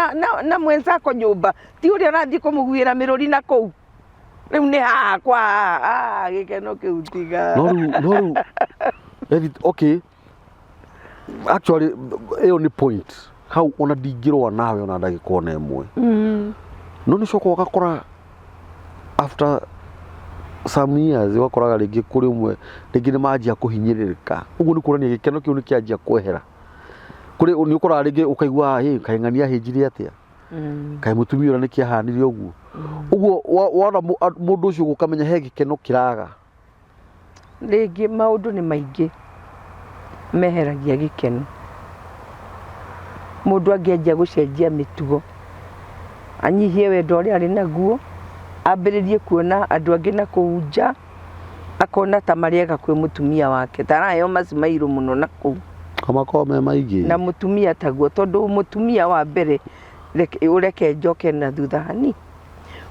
na mwenzako nyũmba ti ũrĩa ũrathiĩ kũmũguĩra mĩrũri na kũu. Rĩu nĩ haha kwa haha, gĩkeno kĩu tiga. No rĩu, no rĩu, Edith, okay. Actually, ĩyo nĩ point. Hau ona ndingĩrũa nawe ona ndagĩka ona ĩmwe. No nĩ ũcokaga ũgakora after some years ũgakoraga rĩngĩ kũrĩ ũmwe rĩngĩ nĩ manjia kũhinyĩrĩrĩka. Ũguo nĩ kuonania gĩkeno kĩu nĩ kĩanjia kwehera. Kũrĩ nĩ ũkoraga rĩngĩ ũkaigua hĩ kaĩ ng'ania ahĩnjire atĩa? Kaĩ mũtumia ũrĩa nĩkĩ ahanire ũguo? Ũguo wona mũndũ ũcio ũguo ũkamenya he gĩkeno kĩraga. Rĩngĩ maũndũ nĩ maingĩ meheragia gĩkeno. Mũndũ angĩanjia gũcenjia mĩtugo. Anyihie wendo ũrĩa arĩ naguo, ambĩrĩrie kuona andũ angĩ na kũu nja, akona ta marĩ ega kwĩ mũtumia wake, ta araheo macimairũ mũno na kũu. Makoragwo me maingĩ. Na mũtumia taguo, tondũ mũtumia wa mbere, reke njoke na thutha hanini,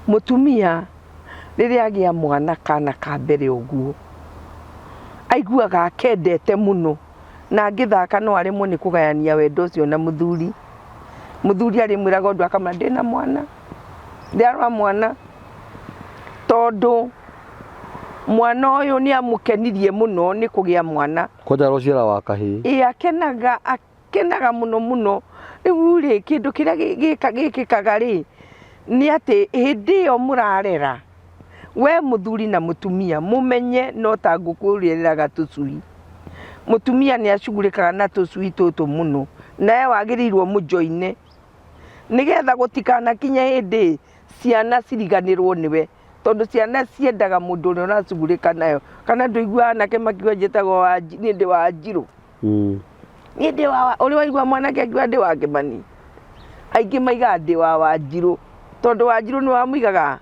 mũtumia rĩrĩa agĩa mwana kana ka mbere ũguo, aiguaga akendete mũno, na angĩthaka no aremwo nĩ kũgayania wendo ũcio na mũthuri. Mũthuri arĩmwĩraga ũndũ akamwĩra ndĩna mwana, ndĩrarora mwana, tondũ mwana ũyũ nĩ amũkenirie mũno nĩ kũgĩa mwana. Kwanja arociara wa kahĩĩ. Ĩĩ akenaga akenaga mũno mũno. Rĩu rĩ, kĩndũ kĩrĩa gĩkĩkaga rĩ, nĩ atĩ hĩndĩ ĩyo mũrarera, we mũthuri na mũtumia mũmenye no ta ngũkũ ĩrĩa ĩreraga tũcui. Mũtumia nĩ acugurĩkaga na tũcui tũtũ mũno, nawe wagĩrĩirwo mũjoine, nĩgetha gũtikanakinye hĩndĩ ciana ciriganĩrwo nĩwe, tondũ ciana ciendaga mũndũ ũrĩa ũracugurĩka nayo. Kana ndũiguaga anake makiuga njĩtagwo niĩ ndĩ Wanjirũ? Niĩ ndĩ wa ũrĩ waigua mwanake akiuga ndĩ wa Kĩmani? Aingĩ maigaga ndĩ wa Wanjirũ, tondũ Wanjirũ nĩwe wamũigaga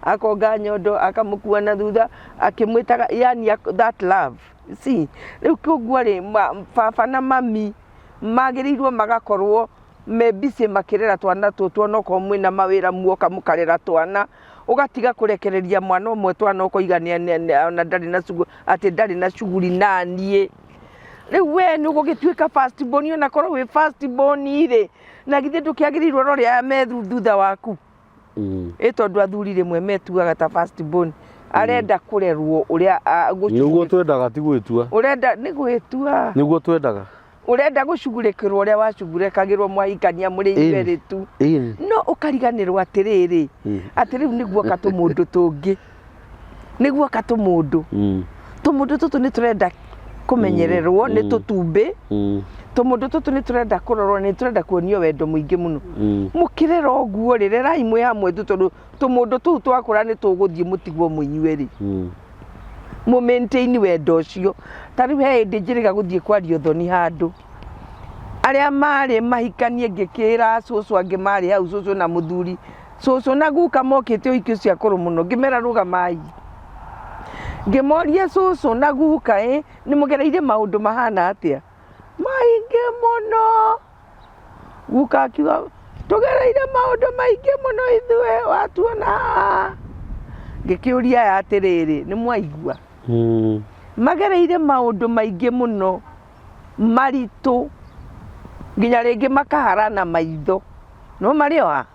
akonga nyondo akamũkua na thutha akĩmwĩtaga, yani that love see. Rĩu koguo rĩ, baba na mami magĩrĩirwo magakorwo me busy makĩrera twana tũtũ onokorwo mwĩna mawĩra muoka mũkarera twana, ũgatiga kũrekereria mwana ũmwe twana ũkoiga ona ndarĩ na atĩ ndarĩ na cuguri naniĩ. Rĩu we nĩ ũgũgĩtuĩka first born ona korwo wĩ first born rĩ, na githĩ ndũkĩagĩrĩirwo ũrore aya me thutha waku? Ĩ tondũ athuri rĩmwe metuaga ta first born, arenda kũrerwo ũrĩa Nĩguo twendaga ti gwĩtua. Ũrenda nĩ gwĩtua. Nĩguo twendaga. Ũrenda gũcugurĩkĩrwo ũrĩa wacugurĩkagĩrwo mwahikania mũrĩ inyuerĩ tu. No ũkariganĩrwo atĩrĩrĩ, atĩ rĩu nĩ guoka tũmũndũ tũngĩ. Nĩ guoka tũmũndũ. Tũmũndũ tũtũ nĩ tũrenda kũmenyererwo nĩ tũtumbĩ. Tũmũndũ tũtũ nĩ tũrenda kũrorwo, nĩ tũrenda kuonio wendo mũingĩ mũno. Mũkĩrera ũguo rĩ, rerai mwĩ hamwe tu tondũ tũmũndũ tũu twakũra nĩ tũgũthiĩ mũtigwo mwĩ inyuerĩ. Mũ maintain wendo ũcio. Ta rĩu he hĩndĩ njĩrĩga gũthiĩ kwaria ũthoni handũ. Arĩa marĩ mahikanie ngĩkĩra cũcũ angĩ marĩ hau, cũcũ na mũthuri, cũcũ na guka mokĩte ũhiki ũcio akũrũ mũno, ngĩmera rũgamai. Ngĩmoria cũcũ na guka ĩ, nĩ mũgereire maũndũ mahana atĩa? Maingĩ mũno. Guka akiuga tũgereire maũndũ maingĩ mũno ithuĩ watuona haha. Ngĩkĩũria aya atĩrĩrĩ, nĩ mwaigua? Magereire maũndũ maingĩ mũno maritũ nginya rĩngĩ makaharana maitho, no marĩ o ha?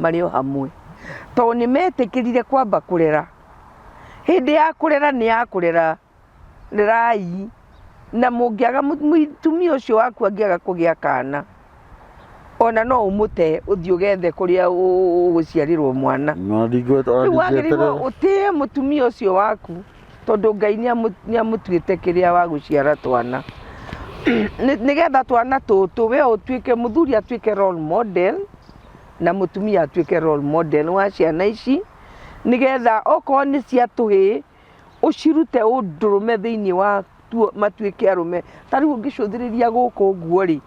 Marĩ o hamwe. Tondũ nĩ metĩkĩrire kwamba kũrera. Hĩndĩ ya kũrera nĩ ya kũrera. Rerai, na mũngĩaga mũtumia ũcio waku angĩaga kũgĩa kana, ona no ũmũte ũthiĩ ũgethe kũrĩa ũgũciarĩrwo mwana. Rĩu wagĩrĩirwo ũtĩe mũtumia ũcio waku tondũ Ngai nĩ amũtuĩte kĩrĩa wa gũciara twana. Nĩgetha twana tũtũ we ũtuĩke mũthuri atuĩke role model na mũtumia atuĩke role model wa ciana ici, nĩgetha okorwo nĩ cia tũhĩĩ ũcirute ũndũrũme thĩinĩ wa tuo matuĩke arũme. Ta rĩu ũngĩcũthĩrĩria gũkũ ũguo rĩ,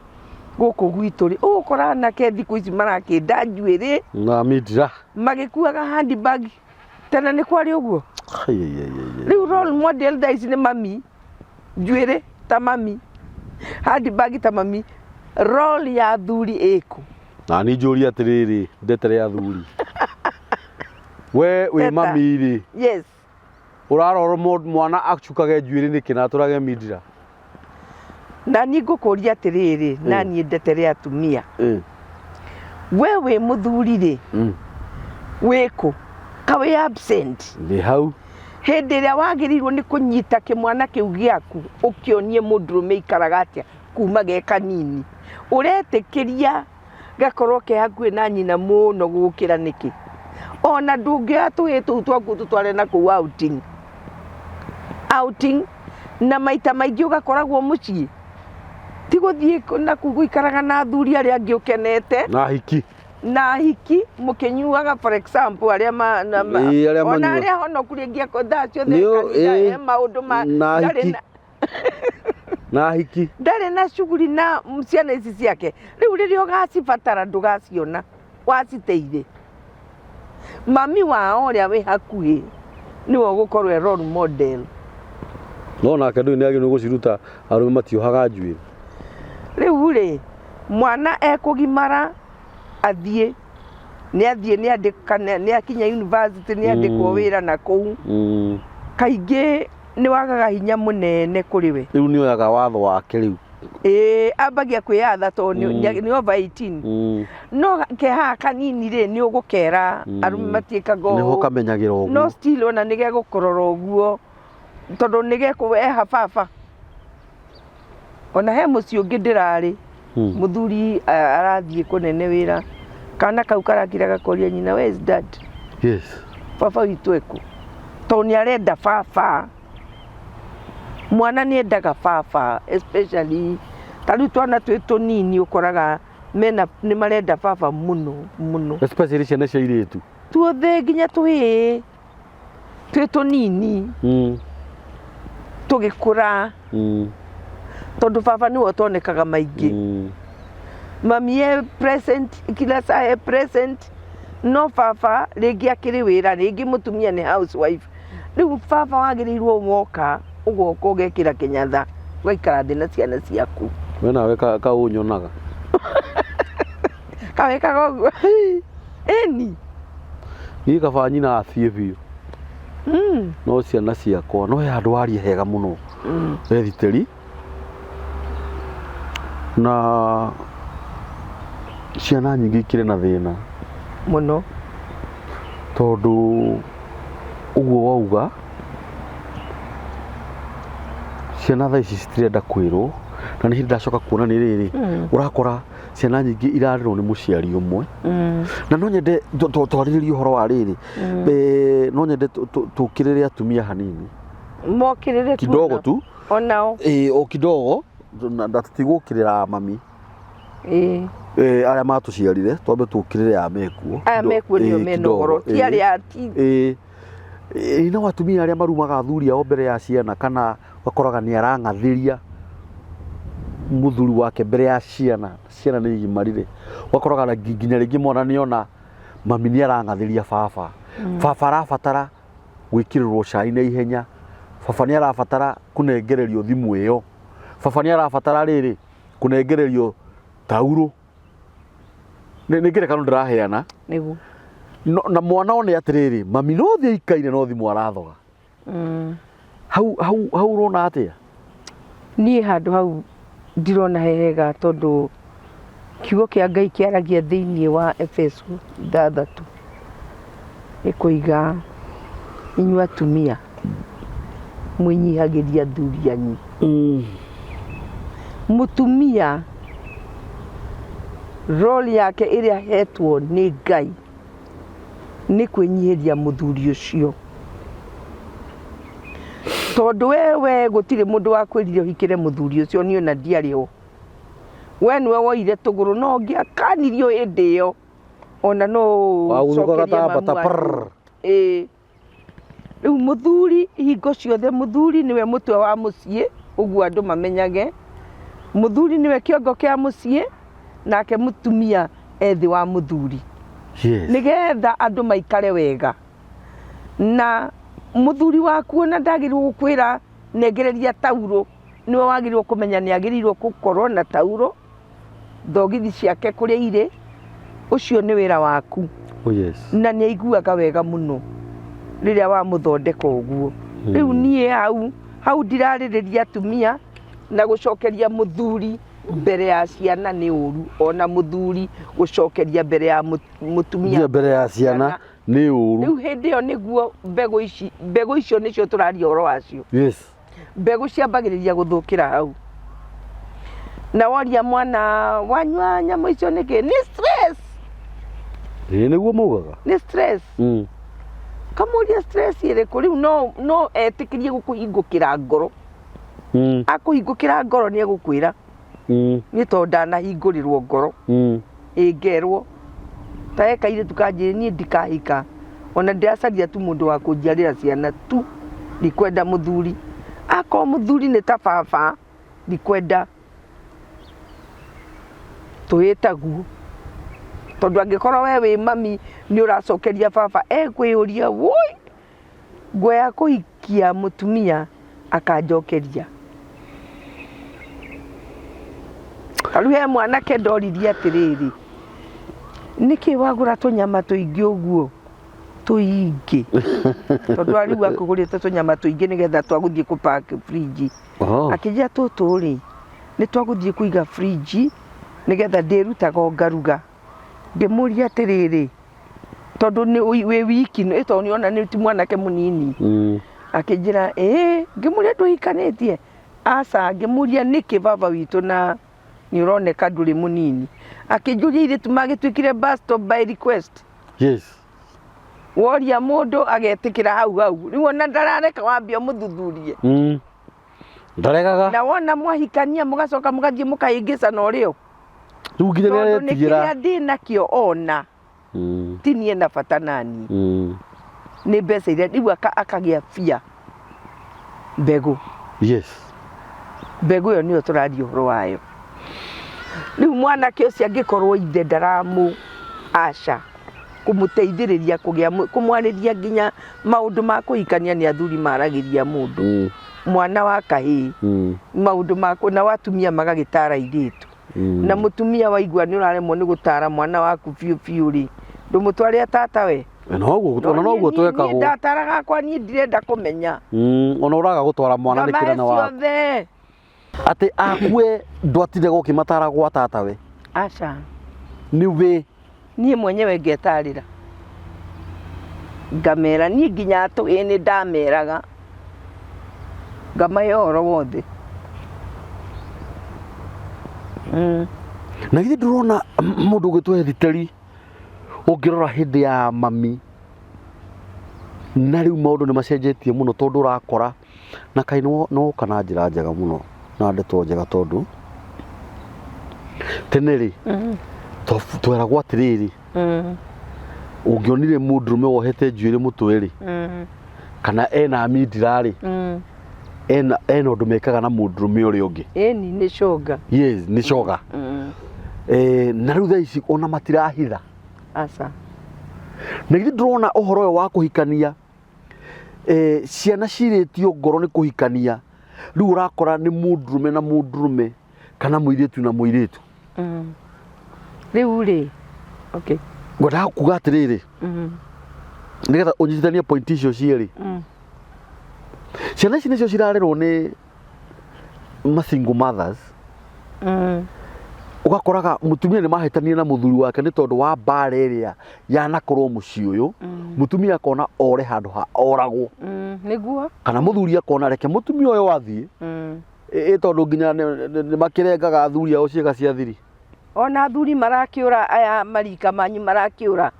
gũkũ gwitũ rĩ, ũgũkora anake thikũ ici marakĩnda njuĩrĩ. Na mindira. Magĩkuaga handbag. Tene nĩ kwarĩ ũguo? Rĩu role model thaa ici nĩ mami, njuĩrĩ ta mami, handbag ta mami. Role ya athuri ĩkũ? Na niĩ njũrie atĩrĩrĩ, ndetere athuri. We wĩ Teta. mami rĩ, Yes. Ũrarora mwana acukage njuĩrĩ nĩkĩ na atũrage mindira? Na niĩ ngũkũria atĩrĩrĩ, na niĩ ndetere atumia. We wĩ mũthuri rĩ, wĩkũ? Ka wĩ absent? Ndĩ hau. Hĩndĩ ĩrĩa wagĩrĩirwo nĩ kũnyita kĩmwana kĩu gĩaku ũkĩonie mũndũrũme aikaraga atĩa kuma ge kanini. Ũretĩkĩria gakorwo ke hakuhĩ na nyina mũno gũgũkĩra nĩkĩ? Ona ndũngĩoya tũhĩĩ tũu twaku ũtũtware na kũu outing. Outing na maita maingĩ ũgakoragwo mũciĩ. Ti gũthiĩ na kũu gũikaraga na athuri arĩa angĩ ũkenete. Na ahiki. Na ahiki mũkĩnyuaga for example arĩa ma, na, ma, Ĩĩ, arĩa ona manyua. arĩa honoku rĩngĩ thaa ciothe Nĩũ, kanitha, ĩĩ, he maũndũ ma na ndarĩ ahiki. na Na ahiki. Ndarĩ na cuguri na ciana ici ciake. Rĩu rĩrĩa ũgacibatara ndũgaciona. Waciteire mami wao ũrĩa wĩ hakuhĩ nĩwe ũgũkorwo e role model. No nake ndũĩ nĩ agĩrĩirwo gũciruta arũme matiohaga njuĩrĩ. Rĩu rĩ, mwana ekũgimara athiĩ, nĩ athiĩ nĩ andĩka nĩ akinya university nĩ andĩkwo wĩra na kũu, kaingĩ nĩ wagaga hinya mũnene kũrĩ we. Rĩu nĩ oyaga watho wake rĩu. Ĩĩ, ambagia kwĩyatha tondũ nĩ over 18. No ke haha kanini rĩ, nĩ ũgũkera arũme matiĩkaga ũũ. Nĩho kamenyagĩra ũguo. No still ona nĩ gegũkũrora ũguo tondũ nĩ gekũ eha baba. Ona he mũciĩ ũngĩ ndĩrarĩ, mũthuri arathiĩ kũnene wĩra, kana kau karakira gakoria nyina, where is dad? Baba witũ ekũ? Tondũ nĩ arenda baba. Mwana nĩ endaga baba especially ta rĩu twana twĩ tũnini ũkoraga mena nĩ marenda baba mũno mũno. Especially ciana cia airĩtu. Tuothe nginya tũhĩĩ twĩ tũnini tũgĩkũra tondũ baba nĩwe ũtonekaga maingĩ. Mami e present kila saa e present no baba rĩngĩ akĩrĩ wĩra rĩngĩ mũtumia nĩ housewife. Rĩu baba wagĩrĩirwo woka ũgoka ũgekĩra kĩnyatha ũgaikara thĩ na ciana ciaku. We nawe ka ũnyonaga. Kawĩkaga ũguo? Ĩni. Niĩ kaba nyina athiĩ biũ. No ciana ciakwa no he handũ waria hega mũno. Ethitĩri na ciana nyingĩ ikĩrĩ na thĩna Mũno. Tondũ ũguo wauga ciana thaa ici citirenda kwĩrwo na nĩ hĩndĩ ndacoka kuona nĩ rĩrĩ ũrakora ciana nyingĩ irarerwo nĩ mũciari ũmwe na no nyende twarĩrĩrie ũhoro wa rĩrĩ. No nyende tũkĩrĩre atumia hanini. Mokĩrĩre tu. Kidogo tu. Onao. Ĩĩ, o kidogo na tũtigũkĩrĩra mami. Arĩa matũciarire twambe tũkĩrĩre aya mekuo. Aya mekuo nĩo mena ũhoro, ti arĩa ti. Ĩĩ, no atumia arĩa marumaga athuri ao mbere ya ciana kana ũgakoraga nĩ arang'athĩria mũthuri wake mbere ya ciana, ciana nĩ igimarire, ũgakoraga nginya rĩngĩ mwana nĩ ona mami nĩ arang'athĩria baba, baba arabatara gwĩkĩrĩrwo cai na ihenya, baba nĩ arabatara kũnengererio thimũ ĩyo, baba nĩ arabatara rĩrĩ kũnengererio taurũ. Nĩ ngerekano ndĩraheana. Nĩguo. No, na mwana one atĩrĩrĩ, mami no thiĩ aikaire no thimũ arathoga. Hau hau hau ũrona atĩa? Niĩ handũ hau ndirona he hega tondũ kiugo kĩa Ngai kĩaragia thĩinĩ wa Efeso 6 ĩkoiga inyuĩ atumia mwĩnyihagĩrie athuri anyu. Mũtumia role yake ĩrĩa ahetwo nĩ Ngai nĩ kwĩnyihĩria mũthuri ũcio. Tondũ we gũtirĩ mũndũ wakwĩrire ũhikĩre mũthuri ũcio, niĩ ona ndiarĩ ho. We nĩwe woire tũgũrũ no ũngĩakanirio hĩndĩ ĩyo ona no Waguthũkaga ũcokerie ta mamu mbata, wanyu. prrr. Ĩĩ. Rĩu mũthuri hingo ciothe mũthuri nĩwe mũtwe wa mũciĩ, ũguo andũ mamenyage. Mũthuri nĩwe kĩongo kĩa mũciĩ, nake mũtumia e thĩ wa mũthuri. Nĩgetha andũ maikare wega. Na mũthuri waku ona ndagĩrĩirwo gũkwĩra nengereria taurũ, nĩwe wagĩrĩirwo kũmenya nĩ agĩrĩirwo gũkorwo na taurũ, thogithi ciake kũrĩa irĩ, ũcio nĩ wĩra waku. Oh yes. Na nĩ aiguaga wega mũno rĩrĩa wamũthondeka ũguo. Rĩu niĩ hau hau ndirarĩrĩria atumia na gũcokeria mũthuri mbere ya ciana nĩ ũru, ona mũthuri gũcokeria mbere ya mũtumia mbere ya ciana nĩ ũru. Rĩu hĩndĩ ĩyo nĩguo mbegũ ici, mbegũ icio nĩcio tũraria ũhoro wacio. Mbegũ ciambagĩrĩria gũthũkĩra hau. Na woria mwana wanyua nyamũ icio nĩkĩ? Nĩ stress. Ĩĩ nĩguo maugaga. Nĩ stress. Kamũria stress ĩrĩkũ? Rĩu no etĩkĩrie gũkũhingũkĩra ngoro. Akũhingũkĩra ngoro nĩ egũkwĩra. Niĩ tondũ ndanahingũrĩrwo ngoro. Ĩ ngerwo. Ta he kairĩtu kanjĩrire niĩ ndikahika. Ona ndĩracaria tu mũndũ wa kũnjiarĩra ciana tu. Ndikwenda mũthuri. Akorwo mũthuri nĩ ta baba, ndikwenda. Tũĩtaguo. Tondũ angĩkorwo we wĩ mami nĩ ũracokeria baba, ekwĩyũria woi, nguoya kũhikia mũtumia akanjokeria. Ta rĩu he mwanake ndoririe atĩrĩrĩ, nĩkĩ wagũra tũnyama tũingĩ ũguo tũingĩ? Tondũ rĩu akũgũrĩte tũnyama tũingĩ nĩgetha twagũthiĩ kũ pack fridge. Akĩnjĩra tũtũ rĩ, nĩ twagũthiĩ kũiga fridge nĩgetha ndĩrutaga o ngaruga. Ngĩmũria atĩrĩrĩ, tondũ nĩ wĩ wiki ĩ tondũ nĩona nĩ ti mwanake mũnini. Akĩnjĩra ĩĩ, ngĩmũria ndũhikanĩtie? Aca, ngĩmũria nĩkĩ baba witũ na nĩ ũroneka ndũrĩ mũnini. Akĩnjũria airĩtu magĩtuĩkire bus stop by request. Woria mũndũ agetĩkĩra hau hau. Rĩu ona ndarareka wambe ũmũthuthurie. Ndaregaga. Na wona mwahikania mũgacoka mũgathiĩ mũkahĩngĩcana ũrĩo. Rĩu nginya nĩ Tondũ nĩ aretigĩra. kĩrĩa ndĩ nakĩo ona ti niĩ na bata naniĩ. Nĩ mbeca iria rĩu akagĩa bia mbegũ. Mbegũ ĩyo nĩyo tũraria ũhoro wayo. Rĩu mwanake ũcio angĩkorwo ithe ndaramũ aca kũmũteithĩrĩria kũgĩa kũmwarĩria nginya maũndũ ma kũhikania nĩ athuri maragĩria mũndũ. Mwana wa kahĩĩ maũndũ ma nao atumia magagĩtara airĩtu. Na mũtumia waigua nĩ ũraremwo nĩ gũtara mwana waku biũ biũ rĩ, ndũmũtware tata we. Noguo ona noguo Niĩ twekagwo. ndataraga akwa niĩ ndirenda kũmenya. Ona ũraga gũtwara mwana nĩ Ngamahe kĩrana waku. ciothe. Atĩ akue ndwatinde ũkĩmatara gwa tatawe. Aca. Nĩ wĩ. Niĩ mwenyewe ngetarĩra. Ngamera niĩ nginya atũĩ nĩ ndameraga. Ngamahe ũhoro wothe. Na githĩ ndũrona mũndũ ũgwĩtwo Ethiteri ũngĩrora hĩndĩ ya mami na rĩu maũndũ nĩ macenjetie mũno tondũ ũrakora na kaĩ nĩ woka na njĩra njega mũno na ndeto njega tondũ tene rĩ tweragwo atĩrĩrĩ ũngĩonire mũndũrũme wohete njuĩrĩ mũtwe rĩ kana ena mindira rĩ ena ena ũndũ mekaga na mũndũrũme ũrĩa ũngĩ. Ĩni nĩ coga. Yes, nĩ coga. Na rĩu thaa ici ona matirahitha. Aca. Na githĩ ndũrona ũhoro ũyũ wa kũhikania ciana cirĩtio ngoro nĩ kũhikania rĩu ũrakora nĩ mũndũrũme na mũndũrũme kana mũirĩtu na mũirĩtu. Rĩu rĩ, okay. Ngwendaga kuga atĩrĩrĩ nĩgetha ũnyitithanie point icio cierĩ. Ciana ici nĩcio cirarerwo nĩ ma single mothers. Ũgakoraga mũtumia nĩ mahĩtania na mũthuri wake nĩ tondũ wa mbara ĩrĩa yanakorwo mũciĩ ũyũ. Mũtumia akona ore handũ ha oragwo. Nĩguo. Kana mũthuri akona reke mũtumia ũyũ athiĩ. Ĩ tondũ nginya nĩ makĩrengaga athuri ao ciĩga cia thiri. Ona athuri marakĩũra aya marika manyu marakĩũra.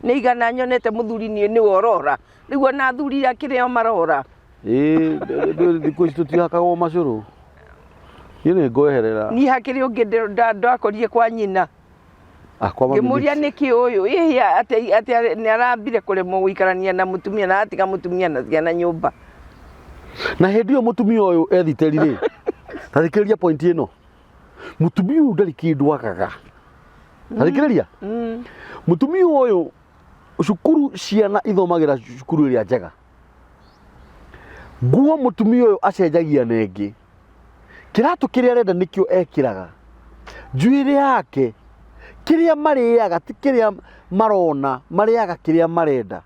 Nĩ igana nyonete mũthuri niĩ nĩwe ũrora. Rĩu ona athuri akĩrĩ o marora. Ĩ thikũ ici tũtihakagwo macũrũ. Niĩ nĩ ngweherera. Niĩ hakĩrĩ ũngĩ ndakorire kwa nyina. Ah, kwa mami Ngĩmũria nĩkĩ ũyũ ĩhĩ atĩ atĩ nĩ arambire kũremwo gũikarania na mũtumia na atiga mũtumia na ciana nyũmba. Na hĩndĩ ĩyo mũtumia ũyũ ethiteri rĩ, ta thikĩrĩria point ĩno. Mũtumia ũyũ ndarĩ kĩndũ agaga. Ta thikĩrĩria. Mũtumia ũyũ cukuru ciana ithomagĩra cukuru ĩrĩa njega. Nguo mũtumia ũyũ acenjagia na ĩngĩ. Kĩratũ kĩrĩa arenda nĩkĩo ekĩraga. Njuĩrĩ yake, kĩrĩa marĩaga ti kĩrĩa marona, marĩaga kĩrĩa marenda.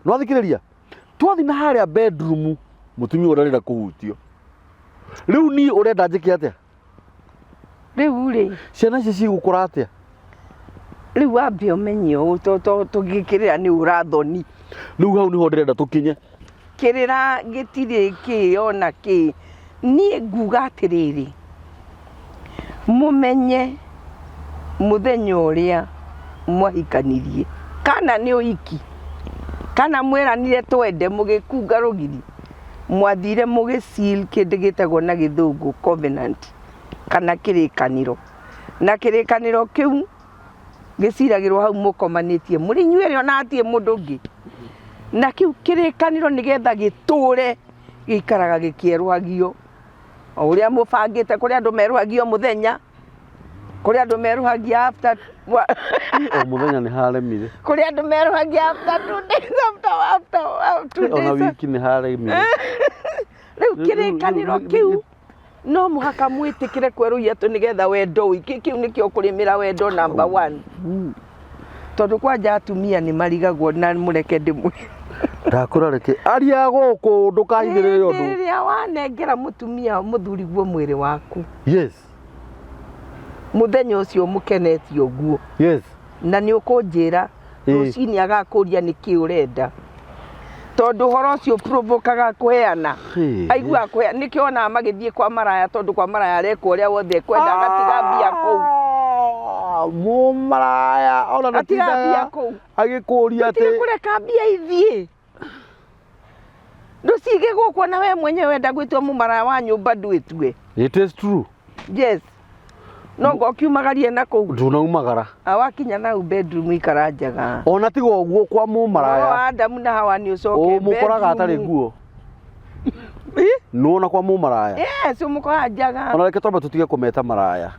Nĩwathikĩrĩria? Twathiĩ na harĩa bedroom, mũtumia ũyũ ndarenda kũhutio. Rĩu niĩ ũrenda njĩke atĩa? Rĩu rĩ, Ciana ici cigũkũra atĩa? Rĩu wambe ũmenye ũũ tũngĩkĩrĩra nĩ ũrathoni. Rĩu hau nĩho ndĩrenda tũkinye. Kĩrĩra gĩtirĩ kĩ ona kĩ. Niĩ nguga atĩrĩrĩ, mũmenye mũthenya ũrĩa mwahikanirie, kana nĩ ũhiki, kana mweranire twende mũgĩkunga rũgiri, mwathire mũgĩ seal kĩndũ gĩtagwo na gĩthũngũ covenant kana kĩrĩkanĩro. Na kĩrĩkanĩro kĩu gĩciragĩrwo hau mũkomanĩtie mũrĩ inyuerĩ ona hatirĩ mũndũ ũngĩ. Na kĩu kĩrĩkanĩro nĩgetha gĩtũre gĩikaraga gĩkĩerũhagio o ũrĩa mũbangĩte. Kũrĩ andũ merũhagio mũthenya, Kũrĩ andũ merũhagia after O mũthenya nĩ haremire. Kũrĩ andũ merũhagia after 2 days, after two Ona days. wiki nĩ haremire. Rĩu kĩrĩkanĩro kĩu no mũhaka mwĩtĩkĩre kwerũhia tũ nĩgetha wendo ũingĩ. Kĩu nĩkĩo kũrĩmĩra wendo number one. Tondũ kwanja atumia nĩ marigagwo na mũreke ndĩmwĩre. Ndakũra reke aria gũkũ ndũkahithĩrĩre Hĩndĩ ũndũ. ĩrĩa wanengera mũtumia mũthuriguo mwĩrĩ waku, Mũthenya ũcio mũkenetie ũguo. Na nĩ ũkũnjĩra rũcinĩ agakũria nĩkĩ ũrenda. Tondũ ũhoro ũcio provokaga kũheana. Aiguaga kũheana nĩkĩo wonaga magĩthiĩ kwa maraya tondũ kwa maraya arekwo ũrĩa wothe ekwenda agatiga mbia kũu. Mũmaraya ona Atiga mbia ndatindaga kũu. agĩkũria Tiga atĩ kũreka mbia ithiĩ. Ndũcige gũkũ ona we mwenyewe wenda gwĩtua mũmaraya wa nyũmba ndwĩtue. It is true. Yes. No ngo ũkiumagarie na kũu. Ndũnaumagara. Wakinya nau bedroom ikara njaga. Ona tiga ũguo kwa Ũhoro mũmaraya. wa Adamu na Hawa nĩ ũcoke Ũmũkoraga atarĩ bedroom. nguo. Nĩwona kwa mũmaraya. Yes, ũmũkoraga njaga. Ona reke twambe tũtige kũmeta maraya.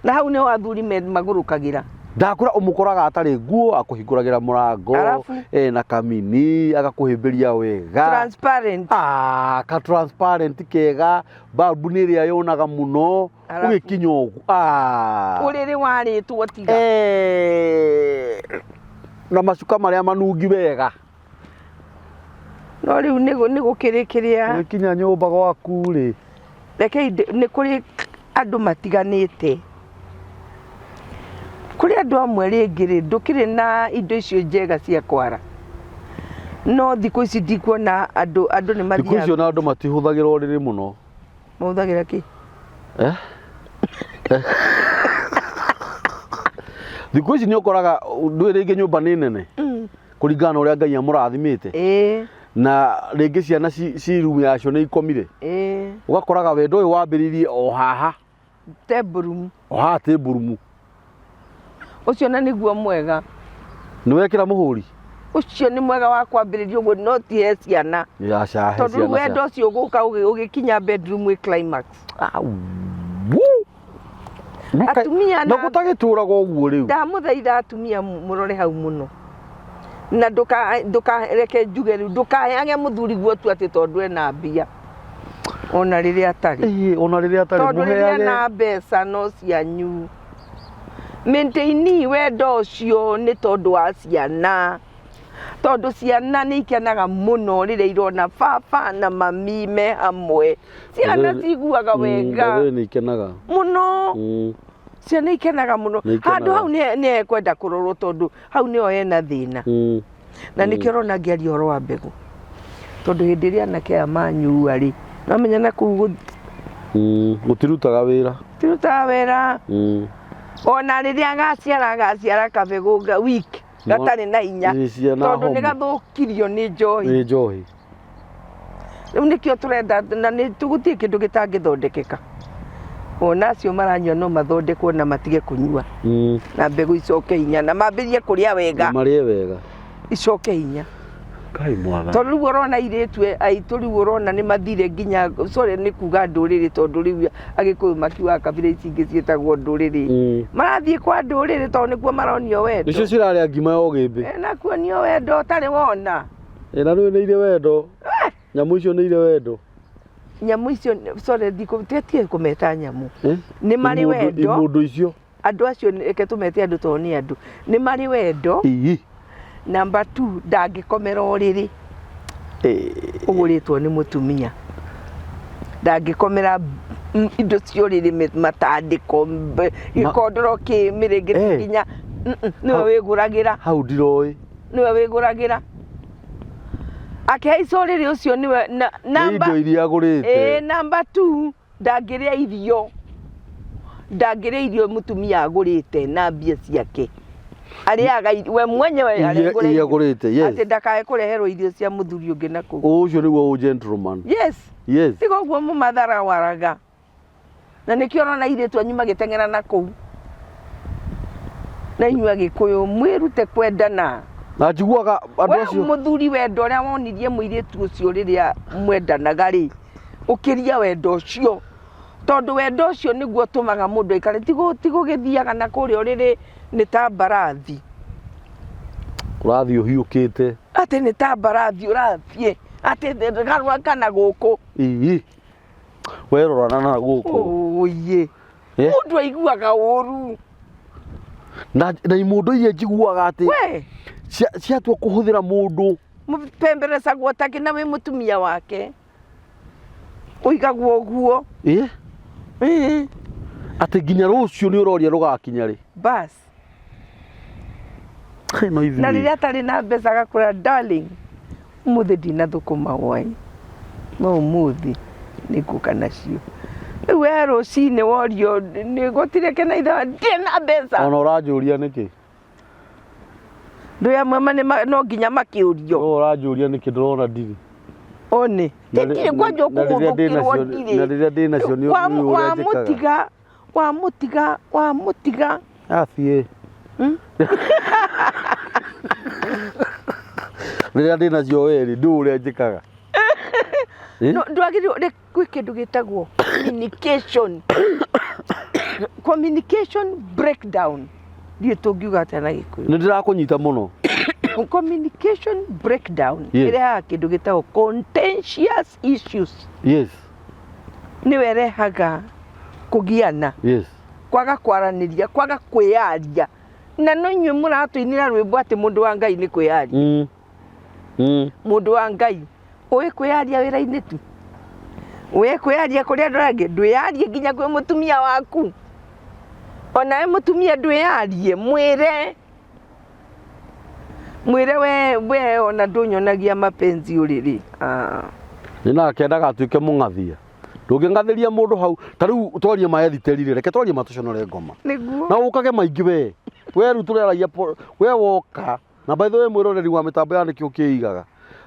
Na hau nĩho athuri magũrũkagĩra. Ndakũra ũmũkoraga atarĩ nguo akũhingũragĩra mũrango Arabu? ena kamini agakũhĩmbĩria wega. Transparent. Ah, ka transparent kega balbu nĩ ĩrĩa yonaga mũno Arabu? ũgĩkinya ũguo. Ah. Ũrĩrĩ warĩtwo tiga. Eh, na macuka marĩa manungi wega. No rĩu nĩ gũkĩrĩ kĩrĩa. Ũgĩkinya nyũmba gwaku rĩ. Rekei nĩ kũrĩ andũ matiganĩte. Kũrĩ andũ amwe rĩngĩ rĩ, ndũkĩrĩ na indo icio njega cia kwara. No thikũ ici ndikuona andũ andũ nĩ Thikũ mathiaga. icio na andũ matihũthagĩra ũrĩrĩ mũno. Mahũthagĩra kĩ? Eh? Thikũ ici nĩ ũkoraga ndũĩ rĩngĩ nyũmba nĩ nene kũringana na ũrĩa Ngai amũrathimĩte na rĩngĩ ciana ci rumu yacio nĩ ikomire ũgakoraga wendo ũyũ wambĩrĩirie o haha Table room. O haha table room. Ũcio na nĩguo mwega. Nĩ wekĩra mũhũri? Ũcio nĩ mwega wa kwambĩrĩria ũguo no ti he ciana. Aca, he Tondũ rĩu ciana wendo ũcio ũgũka ũgĩkinya bedroom wĩ climax. Au. Atumia na gũtagĩtũraga ũguo rĩu. Ndamũthaitha atumia mũrore hau mũno. Na ndũkareke njuge rĩu ndũkaheage mũthuri guo tu atĩ tondũ ena mbia. Ona rĩrĩa atarĩ. Ĩĩ, ona rĩrĩa atarĩ Tondũ rĩrĩa mũheage. na mbeca no cianyu. Maintain wendo ũcio nĩ tondũ wa ciana. Tondũ ciana nĩ ikenaga mũno rĩrĩa irona baba na mami me hamwe. Ciana ciguaga wega. Nĩ ikenaga. Mũno. Ciana ikenaga mũno. Nĩ ikenaga. Handũ hau nĩ hekwenda kũrorwo tondũ hau nĩho hena thĩna. Na nĩkĩo ũrona ngĩaria ũhoro wa mbegũ. Tondũ hĩndĩ ĩrĩa anake aya manyua rĩ, nĩwamenya na kũu Gũtirutaga wĩra. Gũtirutaga wĩra. Ona rĩrĩa agaciara agaciara kabegũ weak gatarĩ na hinya. Ĩ, ciana Tondũ homu. nĩ gathũkirio nĩ njohi. Nĩ njohi. Rĩu nĩkĩo tũrenda na nĩ gũtirĩ kĩndũ gĩtangĩthondekeka. Ona acio maranyua no mathondekwo na matige kũnyua. Na mbegũ icoke hinya na mambĩrĩrie kũrĩa wega. Na marĩe wega. Icoke hinya. Kai mwathani. Tondũ rĩu ũrona airĩtu aitũ rĩu ũrona nĩ mathire nginya sorry nĩ kuga ndũrĩrĩ tondũ rĩu Agĩkũyũ makiugaga kabira ici ingĩ ciĩtagwo ndũrĩrĩ. Marathiĩ kwa ndũrĩrĩ tondũ nĩkuo maronio wendo. Nĩcio cirarĩa ngima ya ũgĩmbĩ. Na kuonio wendo ũtarĩ wona. Ĩ na rĩu nĩ irĩ wendo. Nyamũ icio nĩ irĩ wendo. Nyamũ icio sorry ndikũ tiga kũmeta nyamũ. Nĩ marĩ wendo. Imũndũ icio. Andũ acio reke tũmete andũ tondũ nĩ andũ. Nĩ marĩ wendo. Number 2 ndangĩkomera ũrĩrĩ. Ũgũrĩtwo nĩ mũtumia. Ndangĩkomera indo cia ũrĩrĩ matandĩko, gĩkondoro kĩ mĩrĩngĩti nginya nĩwe wĩgũragĩra. Hau ndiroĩ. Nĩwe wĩgũragĩra. Akĩhaica ũrĩrĩ ũcio nĩwe namba indo iria agũrĩte. Number 2 ndangĩrĩa irio. Ndangĩrĩa irio mũtumia agũrĩte na mbia ciake. Arĩaga we mwenyewe iria agũrĩte, yes. Atĩ ndakae kũreherwo irio cia mũthuri ũngĩ na kũu. Ũcio nĩguo gentleman. Yes. Yes. Tiga ũguo mũmatharawaraga. Na nĩkĩo ũrona airĩtu anyu magĩteng'era na kũu. Na inyuĩ Agĩkũyũ mwĩrute kwendana. Na njiguaga andũ acio. We mũthuri wendo ũrĩa wonirie mũirĩtu ũcio rĩrĩa mwendanaga rĩ, ũkĩria wendo ũcio. Tondũ wendo ũcio nĩguo ũtũmaga mũndũ aikare, ti gũgĩthiaga na kũrĩa ũrĩrĩ nĩ ta mbarathi. Ũrathiĩ ũhiũkĩte. Atĩ nĩ ta mbarathi ũrathiĩ, atĩ garũra kana gũkũ. Ii. Werorana na gũkũ. Ũũiyĩ. Eh? Mũndũ aiguaga ũru. Na imũndũ iria njiguaga atĩ We, ciatua kũhũthĩra mũndũ. Mũpemberecagwo takĩ na wĩ mũtumia wake. Ũigagwo ũguo. Ĩ? Ĩ. Atĩ nginya rũciũ nĩ ũroria rũgakinya rĩ. Bas. No ithuĩ. Na rĩrĩa atarĩ na mbeca agakwĩra darling, ũmũthĩ ndinathũkũma hwaĩ, no ũmũthĩ nĩngũka nacio. Rĩu we rũcinĩ worio nĩ gũtirĩ kĩnaitha, ndirĩ na mbeca. Ona ũranjũria nĩkĩ? Ndũĩ amwe no nginya makĩũrio. No ũranjũria nĩkĩ ndĩrona ndirĩ. One. Ndirĩ kwanja ũkũgũthũkĩrwo ndirĩ. Na rĩrĩa ndĩ nacio nĩ ũĩ ũrĩa njĩkaga. Wamũtiga, wamũtiga, wamũtiga. Athiĩ. Rĩrĩa ndĩ nacio werĩ, ndũĩ ũrĩa njĩkaga. No, ndwagĩrĩirwo, rĩ, gwĩ kĩndũ gĩtagwo communication. Communication breakdown. Ndiũĩ tũngiuga atĩa na Gĩkũyũ. Nĩ ndĩrakũnyita mũno. Communication breakdown Yes. ĩrehaga kĩndũ gĩtagwo contentious issues. Yes. Nĩwe ĩrehaga kũgiana. Yes. Kwaga kwaranĩria, kwaga kwĩyaria. Na no inyuĩ mũratũinĩra rwĩmbo atĩ mũndũ wa Ngai nĩ kwĩyaria. Mũndũ wa Ngai ũĩ kwĩyaria wĩra-inĩ tu, ũĩ kwĩyaria kũrĩ andũ arĩa angĩ, ndwĩyarie nginya kwĩ mũtumia waku. Onawe mũtumia ndwĩyarie, mwĩre. Mwĩre we ona ndũnyonagia mapenzi ũrĩrĩ. Nĩ nake ndagatuĩke mũng'athia. Ndũngĩng'athĩria mũndũ hau, ta rĩu twarie ma ethiteri rĩ, reke twarie ma tũconore ngoma. Nĩguo. Na ũkage maingĩ we. We rĩu tũreragia we woka. Na by the way mwĩroreri wa mĩtambo ya nĩkĩo kĩigaga.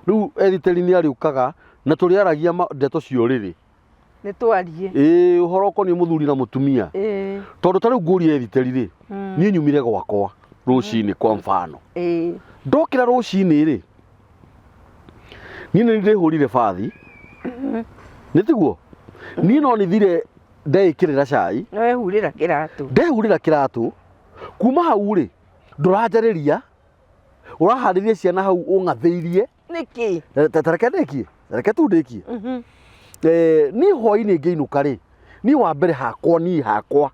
Rĩu ethiteri nĩ arĩũkaga na tũrĩaragia ndeto cia ũrĩrĩ. Nĩ twarie. Ĩĩ, ũhoro ũkoniĩ mũthuri na mũtumia. Ĩĩ. Tondũ ta rĩu ngũrie ethiteri rĩ, niĩ nyumire gwakwa rũcinĩ kwa mfano. Ĩĩ. Ndokĩra rũcinĩ rĩ, niĩ nĩ ndĩhũrire bathi. Nĩ tiguo? Niĩ no nĩthire ndeĩkĩrĩra cai. No wehurĩra kĩratũ. Ndehurĩra kĩratũ. Kuma hau rĩ, ndũranjarĩria, ũraharĩria ciana hau ũng'athĩirie. Nĩkĩ? Ta reke ndĩkie, reke tu ndĩkie. Niĩ hwainĩ ngĩinũka rĩ, niĩ wa mbere hakwa, niĩ hakwa,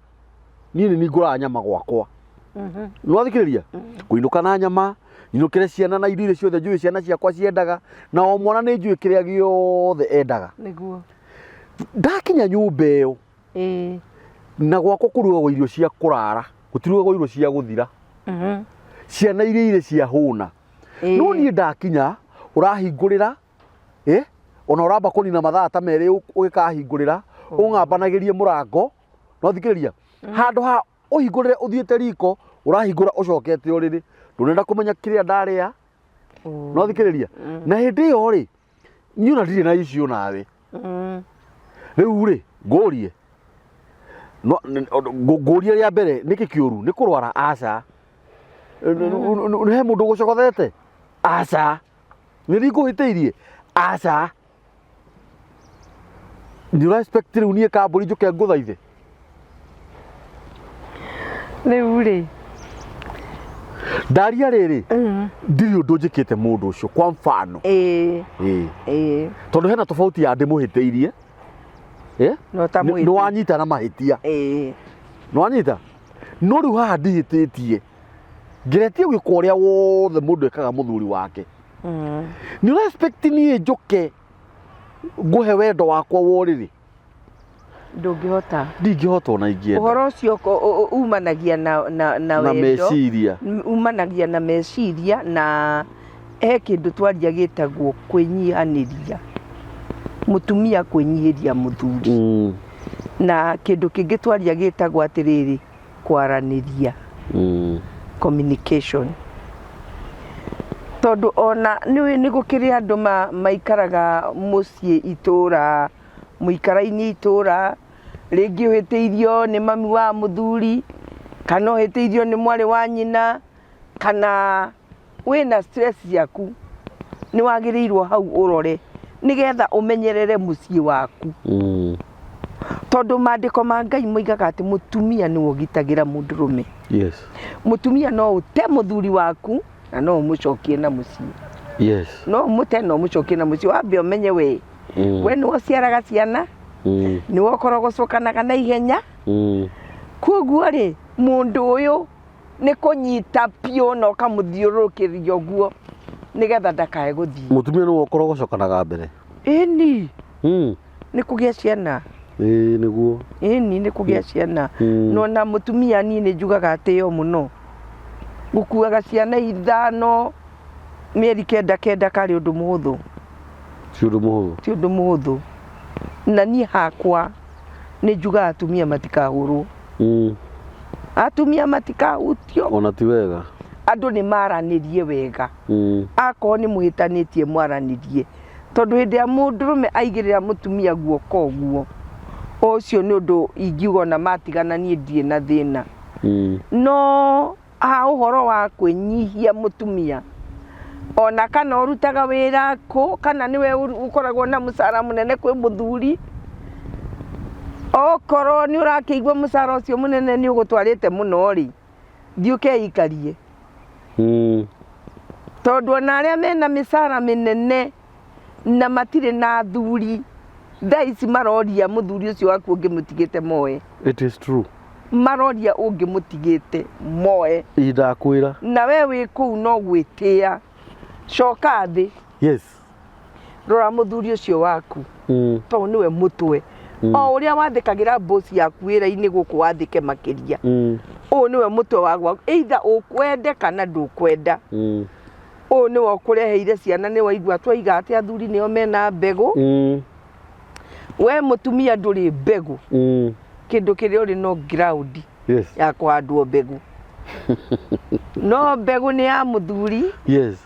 niĩ nĩ niĩ ngũraga nyama gwakwa. Nĩwathikĩrĩria? Ngũinũka na nyama, nyinũkĩre ciana na irio iria ciothe njũĩ ciana ciakwa ciendaga, na o mwana nĩ njũĩ kĩrĩa gĩothe endaga. Nĩguo. Ndakinya nyũmba ĩyo, na gwakwa kũrugagwo irio cia kũrara, gũtirugagwo irio cia gũthira. Ciana iria irĩ cia hũna. No niĩ ndakinya, ũrahingũrĩra, ona ũramba kũnina mathaa ta merĩ ũgĩkahingũrĩra, ũng'ambanagĩrie mũrango, no thikĩrĩria, handũ ha ũhingũrĩre ũthiĩte riko, ũrahingũra ũcokete ũrĩrĩ, ndũrenda kũmenya kĩrĩa ndarĩa, no thikĩrĩria. Na hĩndĩ ĩyo rĩ, niĩ ona ndirĩ na issue nawe. Rĩu rĩ, ngũrie. No, ngũrie rĩa mbere, nĩkĩ kĩũru? Nĩ kũrwara? Aca. He mũndũ ũgũcogothete? Aca. Nĩ ndikũhĩtĩirie? Aca. Nĩ ũra expect rĩu niĩ kambũri njũke ngũthaithe? Rĩu rĩ. Ndaria rĩrĩ, ndirĩ ũndũ njĩkĩte mũndũ ũcio kwa mfano. Tondũ hena tofauti ya ndĩmũhĩtĩirie. No ta Nĩ mũhĩtĩirie. wanyita na mahĩtia. Nĩ wanyita? No rĩu haha ndihĩtĩtie. Ngeretie gwĩka ũrĩa wothe mũndũ ekaga mũthuri wake. Nĩ ũra expect niĩ njũke ngũhe wendo wakwa wa ũrĩrĩ? Ndũngĩhota. Ndingĩhota ona ingĩenda. Ũhoro ũcio umanagia na Na wendo. meciria. Umanagia na meciria na he kĩndũ twaria gĩtagwo kwĩnyihanĩria. Mũtumia kwĩnyihĩria mũthuri. Na kĩndũ kĩngĩ twaria gĩtagwo atĩrĩrĩ, kwaranĩria. Communication. Tondũ ona nĩ nĩ gũkĩrĩ andũ maikaraga mũciĩ itũra, mũikaraini itũra, rĩngĩ ũhĩtĩirio nĩ mami wa mũthuri, kana ũhĩtĩirio nĩ mwarĩ wa nyina, kana wĩna stress ciaku, nĩ wagĩrĩirwo hau ũrore, nĩgetha ũmenyerere mũciĩ waku. Tondũ maandĩko ma Ngai moigaga atĩ mũtumia nĩwe ũgitagĩra mũndũrũme. Yes. Mũtumia no ũte mũthuri waku na no ũmũcokie na mũciĩ. Yes. No ũmũte na ũmũcokie na mũciĩ wambe ũmenye we. We nĩwe ũciaraga ciana, nĩwe ũkorogocokanaga na ihenya. Koguo rĩ, mũndũ ũyũ nĩ kũnyita biũ na ũkamũthiũrũrũkĩria ũguo nĩgetha ndakae gũthiĩ. Mũtumia nĩwe ũkorogocokanaga mbere. Ĩni. Nĩ kũgĩa ciana. Ĩĩ nĩguo. Ĩni nĩ kũgĩa ciana. No na mũtumia niĩ nĩ njugaga atĩo mũno. Gũkuaga ciana ithano mĩeri kenda kenda karĩ ũndũ mũhũthũ. Ti ũndũ mũhũthũ. Ti ũndũ mũhũthũ. Na niĩ hakwa nĩ njugaga atumia matikahũrwo. Atumia matikahutio. Ona ti wega. Andũ nĩ maranĩrie wega. Akorwo nĩ mũhĩtanĩtie mwaranĩrie. Tondũ hĩndĩ ĩrĩa mũndũrũme aigĩrĩra mũtumia guoko ũguo, ũcio nĩ ũndũ ingiuga ona matigana niĩ ndirĩ na thĩna. No ha ũhoro wa kwĩnyihia mũtumia, ona kana ũrutaga wĩra kũ, kana nĩwe ũkoragwo na mũcara mũnene kwĩ mũthuri, okorwo nĩ ũrakĩigua mũcara ũcio mũnene nĩ ũgũtwarĩte mũno rĩ, thiĩ ũkeikarie. Tondũ ona arĩa mena mĩcara mĩnene na matirĩ na athuri, thaa ici maroria mũthuri ũcio waku ũngĩmũtigĩte moe. It is true. Maroria ũngĩmũtigĩte moe. Ĩ ndakwĩra. Na we wĩ kũu no gwĩtĩa. Coka thĩ. Yes. Rora mũthuri ũcio waku. Tondũ nĩwe mũtwe. O ũrĩa wathĩkagĩra boss yaku wĩra-inĩ gũkũ wathĩke makĩria. Ũyũ nĩwe mũtwe wa gwaku. Either ũkwende kana ndũkwenda. Ũyũ nĩwe ũkũreheire ciana nĩ waigua twaiga atĩ athuri nĩo mena mbegũ. We mũtumia ndũrĩ mbegũ. Kĩndũ kĩrĩa ũrĩ no ground Yes. ya kũhandwo mbegũ. No mbegũ nĩ ya mũthuri. Yes.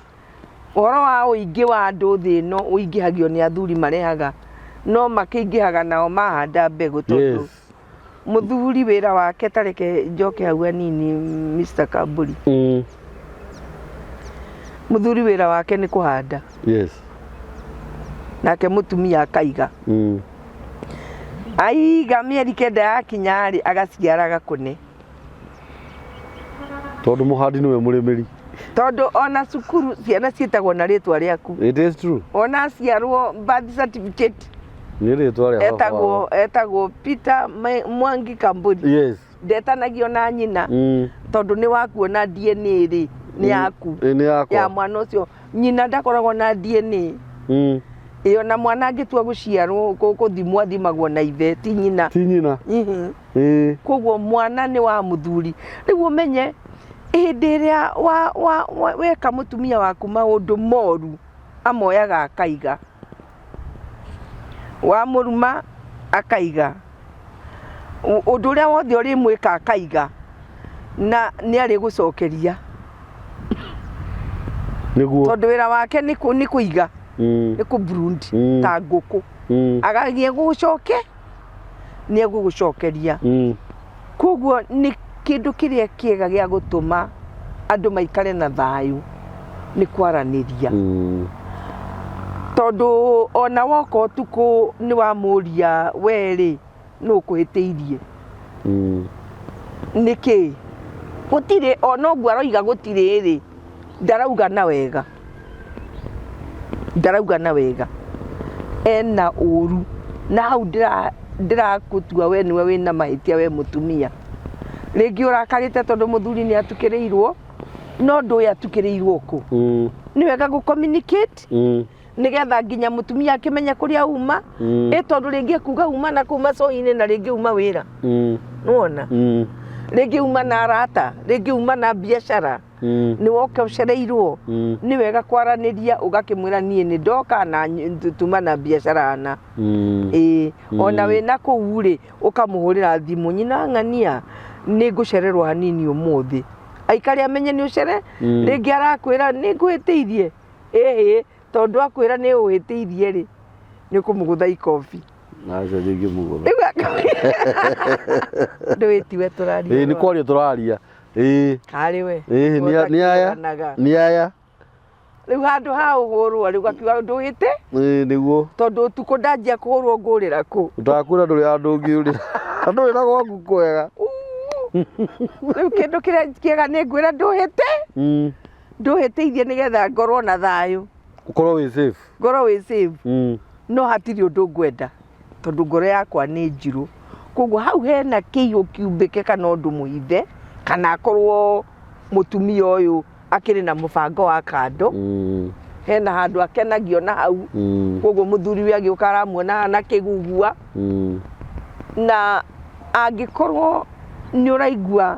Ũhoro wa ũingĩ wa andũ thĩ ĩno ũingĩhagio nĩ athuri marehaga no makĩingĩhaga nao mahanda mbegũ tondũ Yes. mũthuri wĩra wake ta reke njoke hau hanini Mr. Kamburi. Mũthuri wĩra wake nĩ kũhanda. Yes. Nake mũtumia akaiga. Aiga mĩeri kenda yakinya rĩ agaciara gakũne. Tondũ mũhandi nĩwe mũrĩmĩri. Tondũ ona cukuru ciana ciĩtagwo na rĩtwa rĩaku. It is true. Ona aciarwo birth certificate Nĩ rĩtwa rĩa baba etagwo wao. etagwo Peter Mwangi Kamburi. Yes. Ndetanagio na nyina. Tondũ nĩ waku ona DNA rĩ nĩ yaku. Ĩ, nĩ yakwa. Ya mwana ũcio. Nyina ndakoragwo na DNA. Ĩ ona mwana angĩtua gũciarwo gũthimwo athimagwo na ithe ti nyina. Ti nyina. Ĩ. Koguo mwana nĩ wa mũthuri. Rĩu ũmenye hĩndĩ ĩrĩa weka mũtumia waku maũndũ moru amoyaga akaiga. Wamũruma akaiga. Ũndũ ũrĩa wothe ũrĩmwĩka akaiga na nĩ arĩgũcokeria. Nĩguo. Tondũ wĩra wake nĩ kũiga, nĩ kũ brood ta ngũkũ. Agagiĩ gũgũcoke, nĩ egũgũcokeria. Koguo nĩ kĩndũ kĩrĩa kĩega gĩa gũtũma andũ maikare na thayũ nĩ kwaranĩria. Tondũ ona woka ũtukũ nĩ wamũria we rĩ, nũ ũkũhĩtĩirie? Nĩkĩ? Gũtirĩ, ona ũguo aroiga gũtirĩ rĩ, ndarauga na wega. Ndarauga na wega. Ena ũru. Na hau ndĩragũtua we nĩwe wĩna mahĩtia we mũtumia. Rĩngĩ ũrakarĩte tondũ mũthuri nĩ atukĩrĩirwo, no ndũĩ atukĩrĩirwo kũ. Nĩ wega gũ communicate, nĩgetha nginya mũtumia akĩmenye kũrĩa uma. Ĩ tondũ rĩngĩ ekuga uma na kũu macoinĩ na rĩngĩ uma wĩra. Nĩwona? Rĩngĩ uma na arata, rĩngĩ uma na biacara. Nĩ woka ũcereirwo. Nĩ wega kwaranĩria ũgakĩmwĩra niĩ nĩ ndoka na tuma na biacara na. Ĩĩ, ona wĩna kũu rĩ, ũkamũhũrĩra thimũ, nyina ng'ania nĩ ngũcererwo hanini ũmũthĩ. Aikare amenye nĩ ũcere, rĩngĩ arakwĩra nĩ ngũhĩtĩirie. Ĩhĩ, tondũ akwĩra nĩ ũhĩtĩirie rĩ, nĩ ũkũmũgũtha ikobi. Aca ndingĩmũgũtha. Rĩu ndũĩ tiwe tũraria. Ĩĩ nĩ kwaria tũraria. Ĩĩ. Karĩ we. Ĩĩ nĩ aya. Ũtakĩũranaga. Nĩ aya. Rĩu handũ ha ũhũrwo rĩu akiuga ndũhĩte. Ĩĩ, nĩguo. Tondũ ũtukũ ndanjia kũhũrwo ngũrĩra kũ? Ndakwĩra ndũrĩ handũ ũngĩũrĩra, ndũrĩ na gwaku kwega. Rĩu kĩndũ kĩrĩa kĩega nĩ ngwĩra ndũhĩte. Ndũhĩtĩirie nĩgetha ngorwo na thayũ. Ũkorwo wĩ safe. Ngorwo wĩ safe. No hatirĩ ũndũ ngwenda tondũ ngoro yakwa nĩ njirũ. Koguo hau hena kĩihũ kiumbĩke kana ũndũ mũhithe kana akorwo mũtumia ũyũ akĩrĩ na mũbango wa kando. Hena handũ akenagio na hau. Koguo mũthuri we agĩũka aramuona na kĩgugua. Na angĩkorwo nĩ ũraigua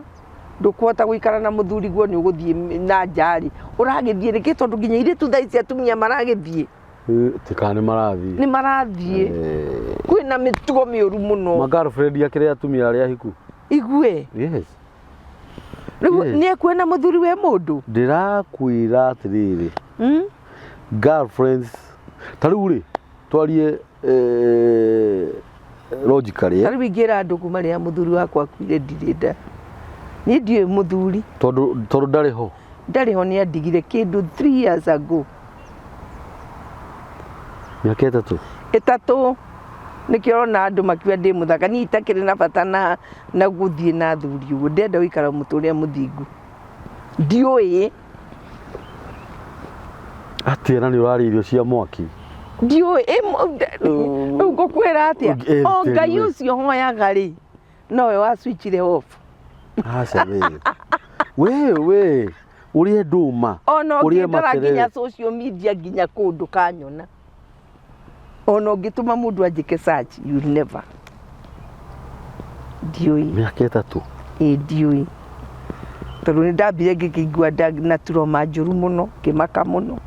ndũkũhota gũikara na mũthuri guo nĩ ũgũthiĩ na nja rĩ, ũragĩthiĩ nĩkĩ? Tondũ nginya airĩtu thaa ici atumia maragĩthiĩ. Ti kana nĩ marathiĩ. Nĩ marathiĩ. Kwĩna mĩtugo mĩũru mũno. Ma girlfriend akĩrĩ atumia arĩa ahiku. Igue. Yes. Rĩu nĩ ekuona mũthuri we mũndũ. Ndĩrakwĩra atĩrĩrĩ. Girlfriends ta rĩu rĩ twarie logically. Ta rĩu ingĩra andũ kuma rĩrĩa mũthuri wakwa akuire ndirĩ nda. Niĩ ndiũĩ mũthuri. Tondũ ndarĩ ho. Ndarĩ ho nĩ andigire kĩndũ 3 years ago. Mĩaka ĩtatũ? Ĩtatũ. Nĩkĩo ũrona andũ makiuga ndĩ mũthaka. Niĩ itakĩrĩ na bata na gũthiĩ na athuri ũguo. Ndĩrenda gũikara mũtũrĩre mũthingu. Ndiũĩ. Atĩa na nĩ ũrarĩa irio cia mwaki? Ndiũĩ. Rĩu ngũkwĩra atĩa? O Ngai ũcio hoyaga rĩ, nowe wa switchire off. Aca we. We we ũrĩe ndũma. Ona Ũrĩe ũngĩndora materere. nginya social media nginya kũu ndũkanyona. Ona ũngĩtũma mũndũ anjĩke search, you will never. Ndiũĩ. Mĩaka ĩtatũ. Ĩĩ ndiũĩ. Tondũ nĩ ndambire ngĩkĩigua na trauma njũru mũno, ngĩmaka mũno.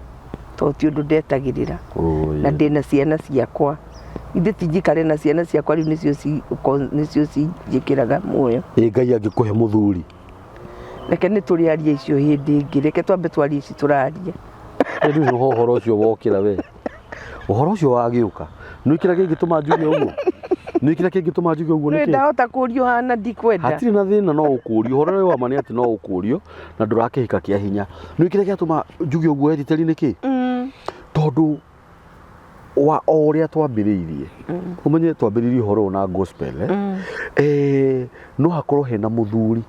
Tondũ ti ũndũ ndetagĩrĩra. Na ndĩna ciana ciakwa. Ithe ti njikare na ciana ciakwa rĩu nĩcio cinjĩkĩraga muoyo. Ĩ Ngai angĩkũhe mũthuri. Reke nĩ tũrĩaria icio hĩndĩ ĩngĩ. Reke twambe twarie ici tũraria. Rĩu nĩho ũhoro ũcio wokĩra we. Ũhoro ũcio wagĩũka. Nĩ kĩrĩa kĩngĩtũma njuge ũguo? Nĩ kĩrĩa kĩngĩtũma njuge ũguo Nĩ nĩkĩ? ndahota kũũrio hana ndikwenda. Hatirĩ na thĩna no ũkũrio. Ũhoro ũrĩa wa ma nĩ atĩ no ũkũrio na ndũrakĩhika kĩa hinya. Nĩ kĩrĩa gĩatũma njuge ũguo Ethiteri nĩkĩ? Tondũ wa o ũrĩa twambĩrĩirie. Ũmenye twambĩrĩirie ũhoro ũyũ na gospel, eh? No hakorwo hena mũthuri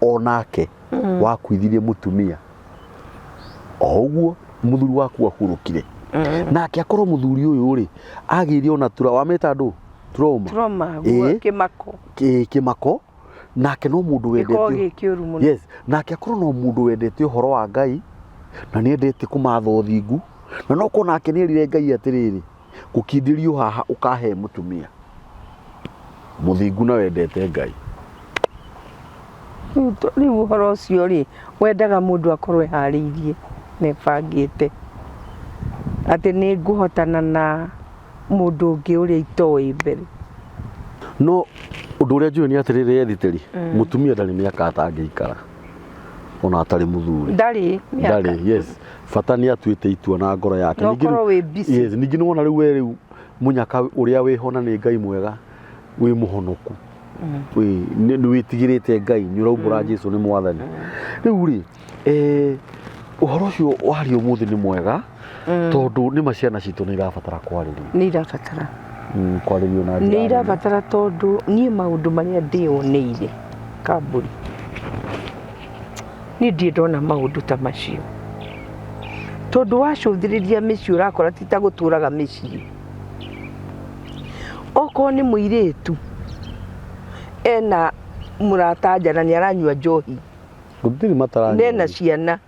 o nake wakuithirie mũtumia o ũguo mũthuri waku ahurũkire. Nake akorwo mũthuri ũyũ rĩ agĩire ona tura wameta ndũ trauma. Trauma, guo, kĩmako. Kĩmako. Nake no mũndũ Gĩkorwo wendete gĩ kĩũru mũno. Yes, nake akorwo no mũndũ wendete ũhoro wa Ngai na nĩ endete kũmatha ũthingu na no korwo nake nĩ erire Ngai atĩrĩrĩ gũkindĩrio haha ũkahe mũtumia mũthingu na wendete Ngai. Rĩu ũhoro ũcio rĩ wendaga mũndũ akorwo eharĩirie na ebangĩte atĩ nĩ ngũhotana na mũndũ ũngĩ ũrĩa itoĩ mbere. No ũndũ ũrĩa njũĩ nĩ atĩrĩrĩ Ethiteri, mũtumia ndarĩ mĩaka atangĩikara ona atarĩ mũthuri. Ndarĩ mĩaka. Ndarĩ, yes. Bata nĩ atuĩte itua na ngoro yake. No Ningĩ rĩu ũkorwo wĩ busy. Yes, ningĩ nĩ wona rĩu we rĩu mũnyaka ũrĩa wĩho na nĩ Ngai mwega wĩ mũhonoku. Nĩ wĩtigĩrĩte Ngai, nĩ ũraumbũra Jesu nĩ mwathani. Rĩu rĩ, ũhoro ũcio waria ũmũthĩ nĩ mwega tondũ nĩ ma ciana citũ nĩ irabatara kwarĩrio. Nĩ irabatara. Kwarĩrio na njĩra Nĩ nene. irabatara tondũ niĩ maũndũ marĩa ndĩyoneire kambuni. Niĩ ndirĩ ndona maũndũ ta macio. Tondũ wacũthĩrĩria mĩciĩ ũrakora ti ta gũtũraga mĩciĩ. Okorwo nĩ mũirĩtu ena mũrata nja na nĩ aranyua njohi. Gũtirĩ mataranyua. Nena ciana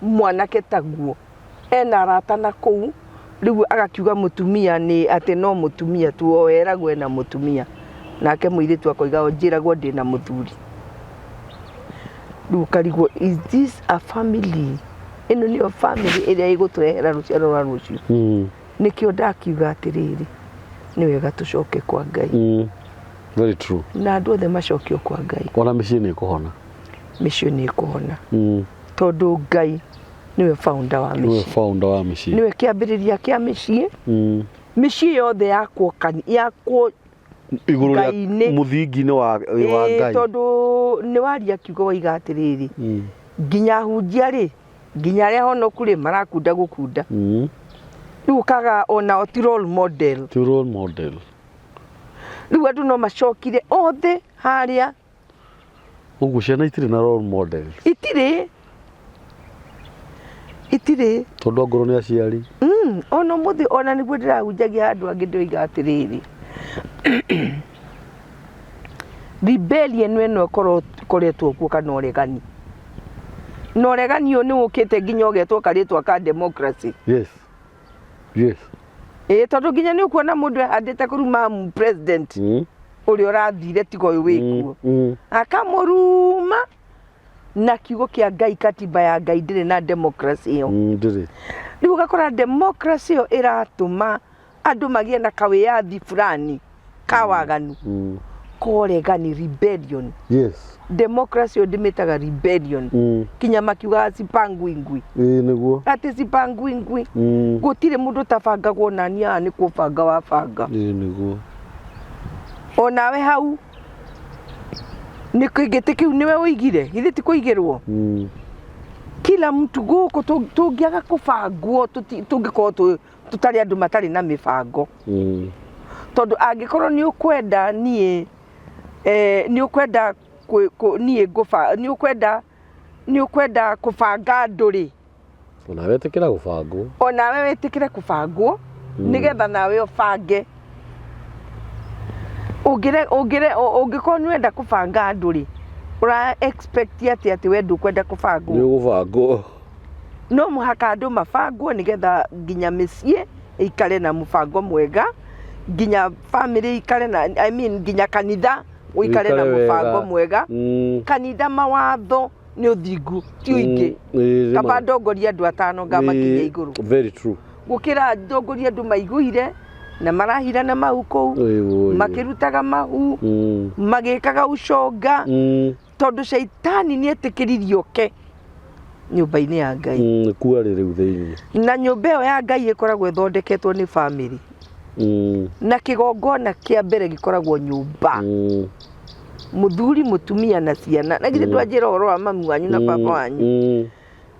mwanake taguo ena arata na kũu rĩu agakiuga mũtumia nĩ atĩ no mũtumia tu o eragwo ena mũtumia nake mũirĩtu akoiga o njĩragwo ndĩna mũthuri. Rĩu ũkarigwo is this a family? Ĩno nĩyo family ĩrĩa ĩgũtũrehera rũciaro rwa rũciũ. Nĩkĩo ndakiuga atĩrĩrĩ nĩ wega tũcoke kwa Ngai. Very true. Na andũ othe macokio kwa Ngai. Ona mĩciĩ nĩ ĩkũhona. Mĩciĩ nĩ ĩkũhona. Tondũ Ngai nĩwe founder wa Nĩwe mĩciĩ. founder wa mĩciĩ. Nĩwe kĩambĩrĩria kĩa mĩciĩ. Mĩciĩ yothe yakwo yakwo Igũrũ rĩa Ngai-inĩ. mũthingi-inĩ wa Ngai. Tondũ nĩ waria kiugo waiga atĩrĩrĩ. Nginya ahunjia rĩ, Nginya arĩa honoku rĩ marakunda gũkunda. Rĩu ũkaga onao ti role model. Ti role model. Rĩu andũ no macokire othe harĩa. Ũguo ciana itirĩ na role model. Itirĩ. Itirĩ. Tondũ angorwo nĩ aciari. Ona ũmũthĩ ona nĩguo ndĩrahunjagia handũ hangĩ ndĩroiga atĩrĩrĩ, rebellion ĩno ĩkoretwo kuo kana ũregani. Na ũregani ũyũ nĩ ũkĩte nginya ũgetwo karĩtwa ka democracy. Yes. Yes. Ĩĩ tondũ nginya nĩ ũkuona mũndũ ehandĩte kũruma president ũrĩa ũrathire tiga ũyũ wĩkuo. Akamũruma na kiugo kĩa Ngai, katiba ya Ngai ndĩrĩ na democracy ĩyo. Ndĩrĩ. Rĩu ũgakora democracy ĩyo ĩratũma andũ magĩe na kawĩyathi fulani ka waganu koregani, rebellion. Yes. Democracy ĩyo ndĩmĩtaga rebellion. Kinya makiugaga sipangwingwi. Ĩĩ nĩguo. Atĩ sipangwingwi. Gũtirĩ mũndũ ũtabangagwo nani haha nĩ kũbanga wabanga. Ĩĩ nĩguo. Onawe hau nĩ gĩtĩ kĩu nĩwe ũigire, githĩ ti kũigĩrwo? Kila mtu gũkũ tũngĩaga kũbangwo tũngĩkorwo tũtarĩ andũ matarĩ na mĩbango. Tondũ angĩkorwo nĩ ũkwenda niĩ nĩ ũkwenda niĩ ngũba, nĩ ũkwenda, nĩ ũkwenda kũbanga andũ rĩ. Onawe ĩtĩkĩra gũbangwo. Onawe wĩtĩkĩre kũbangwo, nĩgetha nawe ũbange. Ũngĩkorwo nĩ ũrenda kũbanga andũ rĩ, ũra expect atĩ atĩ we ndũkwenda kũbangwo. Nĩ ũgũbangwo. No mũhaka andũ mabangwo nĩgetha nginya mĩciĩ ĩikare na mũbango mwega, nginya family ĩikare na, I mean, nginya kanitha ũikare na Ũikare wega. mũbango mwega. Kanitha mawatho nĩ ũthingu ti ũingĩ. Ĩĩ, Kaba rĩma. ndongorie andũ atano ngamakinyia Ĩĩ, igũrũ. Very true. Gũkĩra ndongorie andũ maiguire na marahirana mahu kũu, Ĩĩ, ĩĩ. makĩrutaga mahu, magĩkaga ũconga, tondũ caitani nĩ etĩkĩririe oke nyũmba-inĩ ya Ngai. Nĩkuo arĩ rĩu thĩinĩ. Na nyũmba ĩyo ya Ngai ĩkoragwo ĩthondeketwo nĩ family. Na kĩgongona kĩa mbere gĩkoragwo nyũmba. Mũthuri, mũtumia na ciana. Na githĩ ndwanjĩra ũhoro wa mami wanyu na baba wanyu?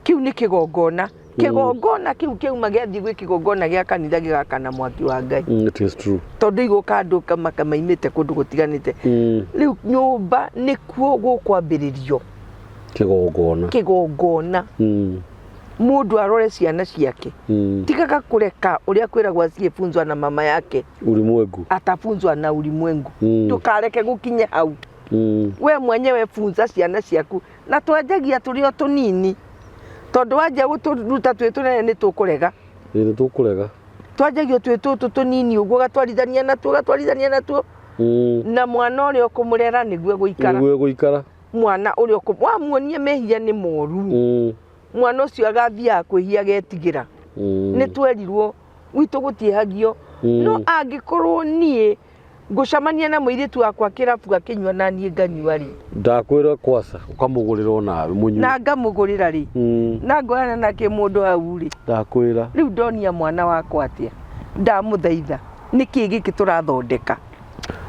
Kĩu nĩ kĩgongona. Kĩgongona kĩu kĩauma gĩathiĩ gwĩ kĩgongona gĩa kanitha gĩgakana mwaki wa Ngai. It is true. Tondũ igũka andũ maimĩte kũndũ gũtiganĩte. Rĩu nyũmba nĩkuo gũkwambĩrĩrio. Kĩgongona. Kĩgongona. Mũndũ arore ciana ciake. Tigaga kũreka ũrĩa kwĩragwo asiyefunzwa na mama yake. Ulimwengu. Atafunzwa na ulimwengu. Ndũkareke gũkinye hau. We mwenyewe funza ciana ciaku. Na twanjagia tũrĩ o tũnini. Tondũ wanjia gũtũruta twĩ tũnene nĩ tũkũrega. Ĩĩ nĩ tũkũrega. Twanjagia twĩ tũtũ tũnini ũguo ũgatwarithania natuo, ũgatwarithania natuo. Na mwana ũrĩa ũkũmũrera nĩguo egũikara. Nĩguo egũikara. Mwana ũrĩa wamuonia mehia nĩ moru. Mwana ũcio agathiaga kwĩhia agetigĩra. Nĩ twerirwo gwitũ gũtiĩhagio. No angĩkorwo niĩ ngũcemania na mũirĩtu wakwa kĩrabu akĩnyua na niĩ nganyua rĩ. Ndakwĩra kwaca ũkamũgũrĩra onawe mũnyue. Na ngamũgũrĩra rĩ. Na ngoyana na kĩmũndũ hau rĩ. Ndakwĩra. Rĩu ndonia mwana wakwa atĩa? Ndamũthaitha. Nĩkĩ gĩkĩ tũrathondeka?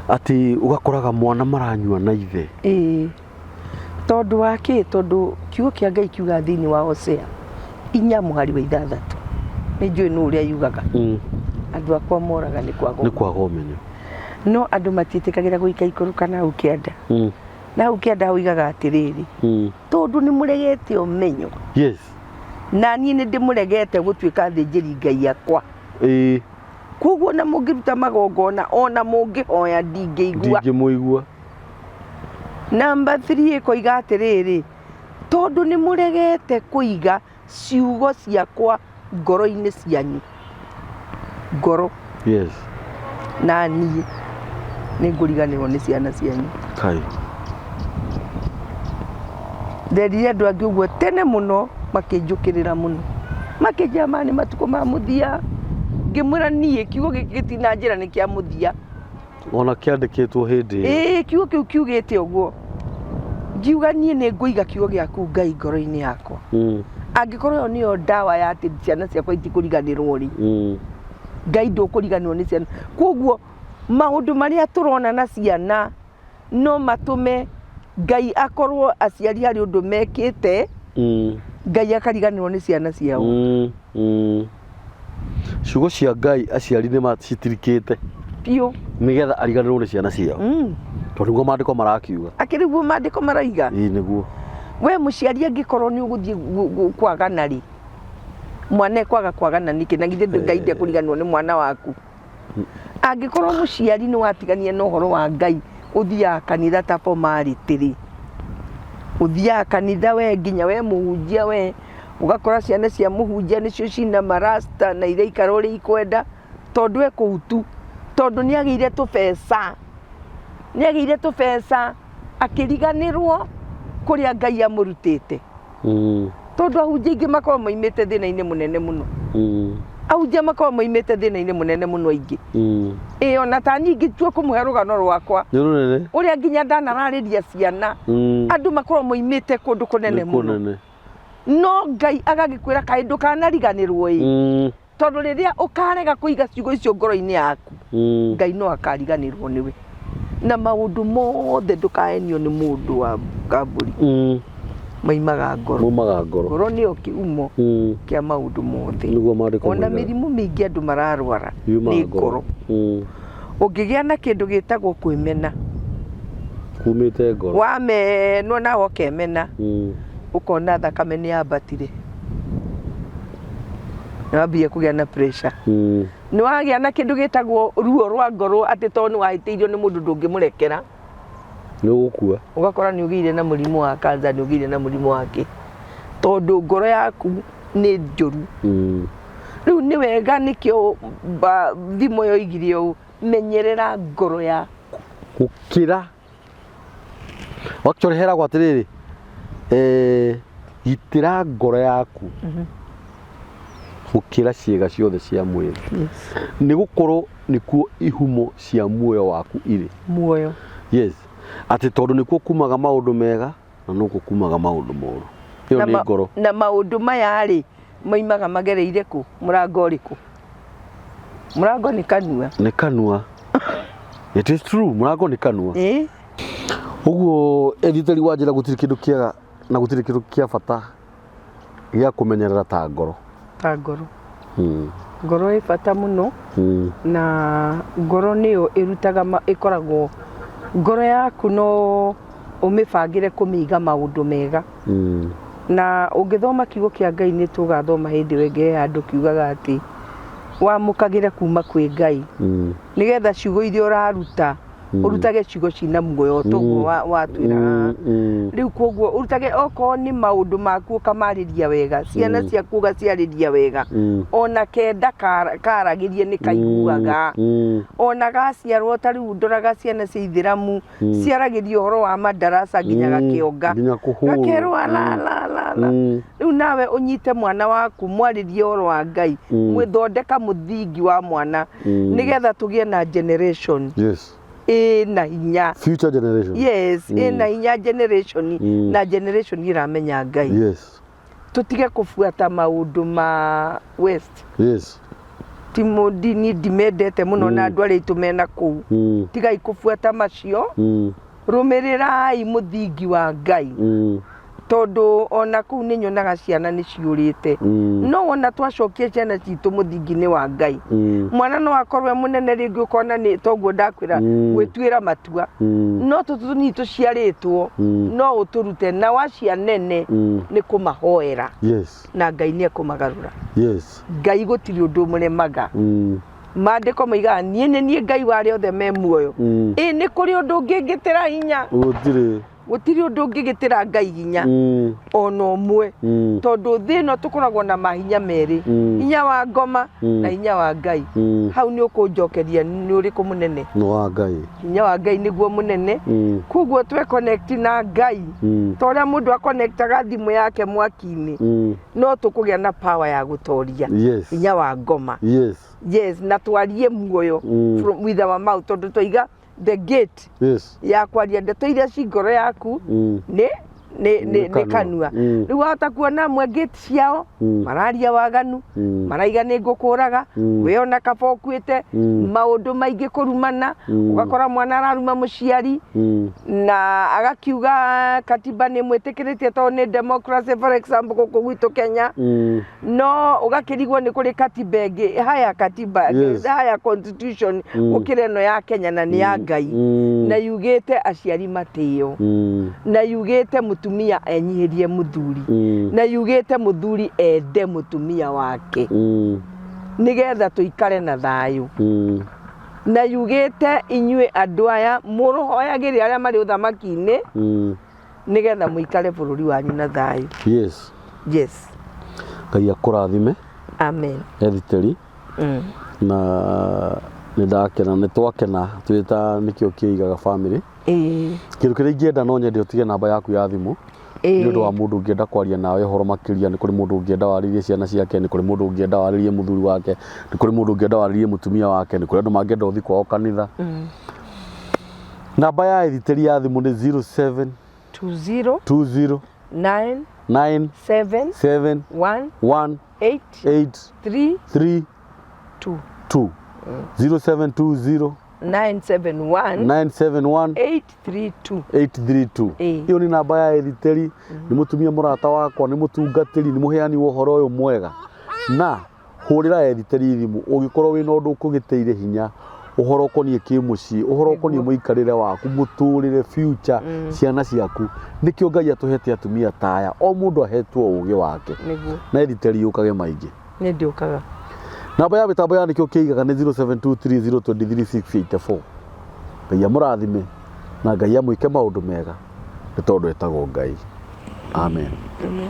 Atĩ ũgakoraga mwana maranyua na ithe. Ĩĩ. Tondũ wa kĩ? Tondũ kiugo kĩa Ngai kiugaga thĩinĩ wa Hosea inya mũhari wa ithathatũ. Nĩ njũĩ nũ ũrĩa yugaga. Andũ akwa moraga nĩ kwaga Nĩ kwaga ũmenyo. No andũ matiĩtĩkagĩra gũika ikũrũka na hau kĩanda. Na hau kĩanda hoigaga atĩrĩrĩ, tondũ nĩ mũregete ũmenyo. Yes. Na niĩ nĩ ndĩmũregete gũtuĩka athĩnjĩri Ngai akwa. Ĩĩ. Koguo ona mũngĩruta magongona, ona mũngĩhoya ndingĩigua. Ndingĩmũigua. Namba 3 ĩkoiga atĩrĩrĩ, tondũ nĩ mũregete kũiga ciugo ciakwa ngoro-inĩ cianyu. Ngoro. Yes. Na niĩ nĩ ngũriganĩrwo nĩ ciana cianyu. Kai. Nderire andũ angĩ ũguo tene mũno makĩnjũkĩrĩra mũno. Makĩnjĩra maya nĩ matukũ ma mũthia. Ngĩmwĩra niĩ kiugo gĩkĩ gĩtinanjĩra nĩ kĩa mũthia. Ona kĩandĩkĩtwo hĩndĩ ĩyo. Ĩĩ, kiugo kĩu kiugĩte ũguo. Ngiuga niĩ nĩ ngũiga kiugo gĩaku Ngai ngoro-inĩ yakwa. Angĩkorwo ĩyo nĩyo ndawa ya atĩ ciana ciakwa itikũriganĩrwo rĩ, Ngai ndũkũriganĩrwo nĩ ciana. Koguo maũndũ marĩa tũrona na ciana no matũme Ngai akorwo aciari harĩ ũndũ mekĩte. Ngai akariganĩrwo nĩ ciana ciao. Ciugo cia Ngai aciari nĩ macitirikĩte Biũ. Nĩgetha ariganĩrwo nĩ ciana ciao, tondũ nĩguo maandĩko marakiuga. Akĩrĩ guo maandĩko maroiga? Ĩĩ, nĩguo. We mũciari, angĩkorwo nĩ ũgũthiĩ kwagana rĩ, mwana ekwaga kwagana nĩkĩ? Na githĩ Ngai ndekũriganĩrwo nĩ mwana waku? Angĩkorwo mũciari nĩ watigania na ũhoro wa Ngai, ũthiaga kanitha ta formality rĩ, ũthiaga kanitha we nginya we mũhunjia, we ũgakora ciana cia mũhunjia nĩcio cina marasta na iraikara ũrĩa ikwenda, tondũ e kũu tu tondũ nĩ agĩire tũbeca, nĩ agĩire tũbeca akĩriganĩrwo kũrĩa Ngai amũrutĩte. Tondũ ahunjia aingĩ makoragwo moimĩte thĩna-inĩ mũnene mũno. Ahunjia makoragwo moimĩte thĩna-inĩ mũnene mũno aingĩ. Ĩĩ, ona ta niĩ ingĩtua kũmũhe rũgano rwakwa Nĩ rũnene. Ũrĩa nginya ndanararĩria ciana, andũ makoragwo moimĩte kũndũ kũnene Nĩ mũno. kũnene. No Ngai agagĩkwĩra kaĩ ndũkanariganĩrwo ĩ, tondũ rĩrĩa ũkarega kũiga ciugo icio ngoro-inĩ yaku, Ngai no akariganĩrwo nĩwe na maũndũ mothe. Ndũkaenio nĩ mũndũ wa kambũri. Maimaga ngoro. Mumaga ngoro. Ngoro nĩyo kĩhumo kĩa maũndũ mothe. Nĩguo maandĩko Ona moigaga. mĩrimũ mĩingĩ andũ mararwara Yumaga nĩ ngoro. Ũngĩgĩa na kĩndũ gĩtagwo kwĩmena, Kumĩte ngoro. Wamenwo nawe ũkemena, ũkona thakame nĩ yambatire, nĩ wambia kũgĩa na pressure, nĩ wagĩa na kĩndũ gĩtagwo ruo rwa ngoro, atĩ tondũ nĩ wahĩtĩirio nĩ mũndũ ndũngĩmũrekera. Nĩ ũgũkua. Ũgakora nĩ ũgĩire na mũrimũ wa cancer, nĩ ũgĩire na mũrimũ wa kĩ, tondũ ngoro yaku nĩ njũru. Rĩu nĩ wega, nĩkĩo thimo yoigire ũũ, menyerera ngoro yaku. Gũkĩra actually heragwo atĩrĩrĩ, gitĩra ngoro yaku gũkĩra ciĩga ciothe cia mwĩrĩ, nĩ gũkorwo nĩkuo ihumo cia muoyo waku irĩ. Muoyo. Yes, atĩ tondũ nĩkuo kumaga maũndũ mega na nokuo kumaga maũndũ moru. Ĩyo Na nĩ ngoro. Na maũndũ maya rĩ, moimaga magereire kũ? Mũrango ũrĩkũ? Mũrango nĩ kanua. Nĩ kanua. It is true, mũrango nĩ kanua. Ĩ. Ũguo editari wa njĩra, gũtirĩ kĩndũ kĩega na gũtirĩ kĩndũ kĩa bata gĩa kũmenyerera ta ngoro. Ta ngoro. Ngoro ĩ bata mũno. Na ngoro nĩyo ĩrutaga ĩkoragwo ngoro yaku no ũmĩbangĩre kũmĩiga maũndũ mega. Na ũngĩthoma kiugo kĩa Ngai, nĩ tũgathoma hĩndĩ ĩyo ĩngĩ, he handũ kiugaga atĩ wamũkagĩre kuma kwĩ Ngai, nĩgetha ciugo iria ũraruta, ũrutage ciugo cina muoyo, toguo watwĩra haha. Rĩu koguo ũrutage, okorwo nĩ maũndũ maku ũkamarĩria wega, ciana ciaku ũgaciarĩria wega, ona kenda karagĩrie nĩ kaiguaga. Ona gaciarwo, ta rĩu ndoraga ciana cia ithĩramu, ciaragĩria ũhoro wa madarasa nginya gakĩonga. Nginya kũhũrwo. Gakerwo la la la la. Rĩu nawe ũnyite mwana waku, mwarĩrie ũhoro wa Ngai, mwĩthondeka mũthingi wa mwana, nĩgetha tũgĩe na generation ĩna hinya. Future generation. Yes, ĩna hinya generation, na generation ĩramenya Ngai. Tũtige kũbuata maũndũ ma west. Ti niĩ ndimendete mũno, na andũ arĩa aitũ mena kũu, tigai kũbuata macio. Rũmĩrĩrai mũthingi wa Ngai, tondũ ona kũu nĩ nyonaga ciana nĩ ciũrĩte. No wona twacokia ciana citũ mũthingi-inĩ wa Ngai, mwana no akorwo e mũnene rĩngĩ, ũkona nĩ toguo ndakwĩra, gwĩtuĩra matua. No tũtũ tũnini tũciarĩtwo, no ũtũrute na wacia nene nĩ kũmahoera, na Ngai nĩ ekũmagarũra. Ngai gũtirĩ ũndũ ũmũremaga. Maandĩko moigaga, niĩ nĩ niĩ Ngai wa arĩa othe me muoyo. Ĩ nĩ kũrĩ ũndũ ũngĩngĩtĩra hinya? Gũtirĩ. Gũtirĩ ũndũ ũngĩgĩtĩra Ngai hinya, ona ũmwe, tondũ thĩ ĩno tũkoragwo na mahinya merĩ, hinya wa ngoma na hinya wa Ngai. Hau nĩ ũkũnjokeria, nĩ ũrĩkũ mũnene? Nĩ wa Ngai. Hinya wa Ngai nĩguo mũnene. Koguo twe connect na Ngai, ta ũrĩa mũndũ akonektaga thimũ yake mwaki-inĩ, no tũkũgĩa na power ya gũtoria hinya wa ngoma. Yes, na twarie muoyo from with our mouth, tondũ twaiga the gate ya kwaria ndeto iria ci ngoro yaku nĩ nĩ Nĩ nĩ kanua. kanua. Rĩu wahota kuona amwe ngĩti ciao mararia waganu, maraiga nĩ ngũkũraga, we ona kaba ũkuĩte, maũndũ maingĩ kũrumana, ũgakora mwana araruma mũciari na agakiuga katiba nĩ mwĩtĩkĩrĩtie tondũ nĩ democracy, for example gũkũ gwitũ Kenya, no ũgakĩrigwo nĩ kũrĩ katiba ĩngĩ haya katiba, haya constitution gũkĩra ĩno ya Kenya na nĩ ya Ngai, na yugĩte aciari matĩo, na yugĩte mũtumia enyihĩrie mũthuri, na yugĩte mũthuri ende mũtumia wake nĩgetha tũikare na thayũ, na yugĩte inyuĩ andũ aya mũrũhoyagĩre arĩa marĩ ũthamaki-inĩ nĩgetha mũikare bũrũri wanyu na thayũ. Yes. Ngai akũrathime. Amen. Ethiteri. Na nĩ ndakena, nĩ twakena twĩ ta nĩkĩo kĩigaga family. Kĩndũ kĩrĩa ingĩenda, no nyende ũtige namba yaku ya thimũ nĩ ũndũ wa mũndũ ũngĩenda kwaria nawe ũhoro makĩria. Nĩ kũrĩ mũndũ ũngĩenda warĩrie ciana ciake, nĩ kũrĩ mũndũ ũngĩenda warĩrie mũthuri wake, nĩ kũrĩ mũndũ ũngĩenda warĩrie mũtumia wake, nĩ kũrĩ andũ mangĩenda ũthiĩ kwao kanitha. Namba ya Ethiteri ya thimũ nĩ 07 20 20 9 9 7 7 1 1 8 8 3 3 2. 2. 0720 971 971 832. 832. Ĩyo nĩ namba ya Ethiteri, nĩ mũtumia mũrata wakwa, nĩ mũtungatĩri, nĩ mũheani wa ũhoro ũyũ mwega. Na hũrĩra Ethiteri thimũ ũngĩkorwo wĩna ũndũ ũkũgĩtĩire hinya, ũhoro ũkoniĩ kĩmũciĩ, ũhoro ũkoniĩ mũikarĩre waku, mũtũrĩre, future, ciana ciaku. Nĩkĩo Ngai atũhete atumia ta aya, o mũndũ ahetwo ũgĩ wake. Na Ethiteri yũkage maingĩ. Nĩ ndĩũkaga. Namba ya mĩtambo ya nĩkĩo kĩigaga nĩ 0723023684. Ngai amũrathime na Ngai amwĩke maũndũ mega nĩ tondũ etagwo Ngai. Amen. Amen.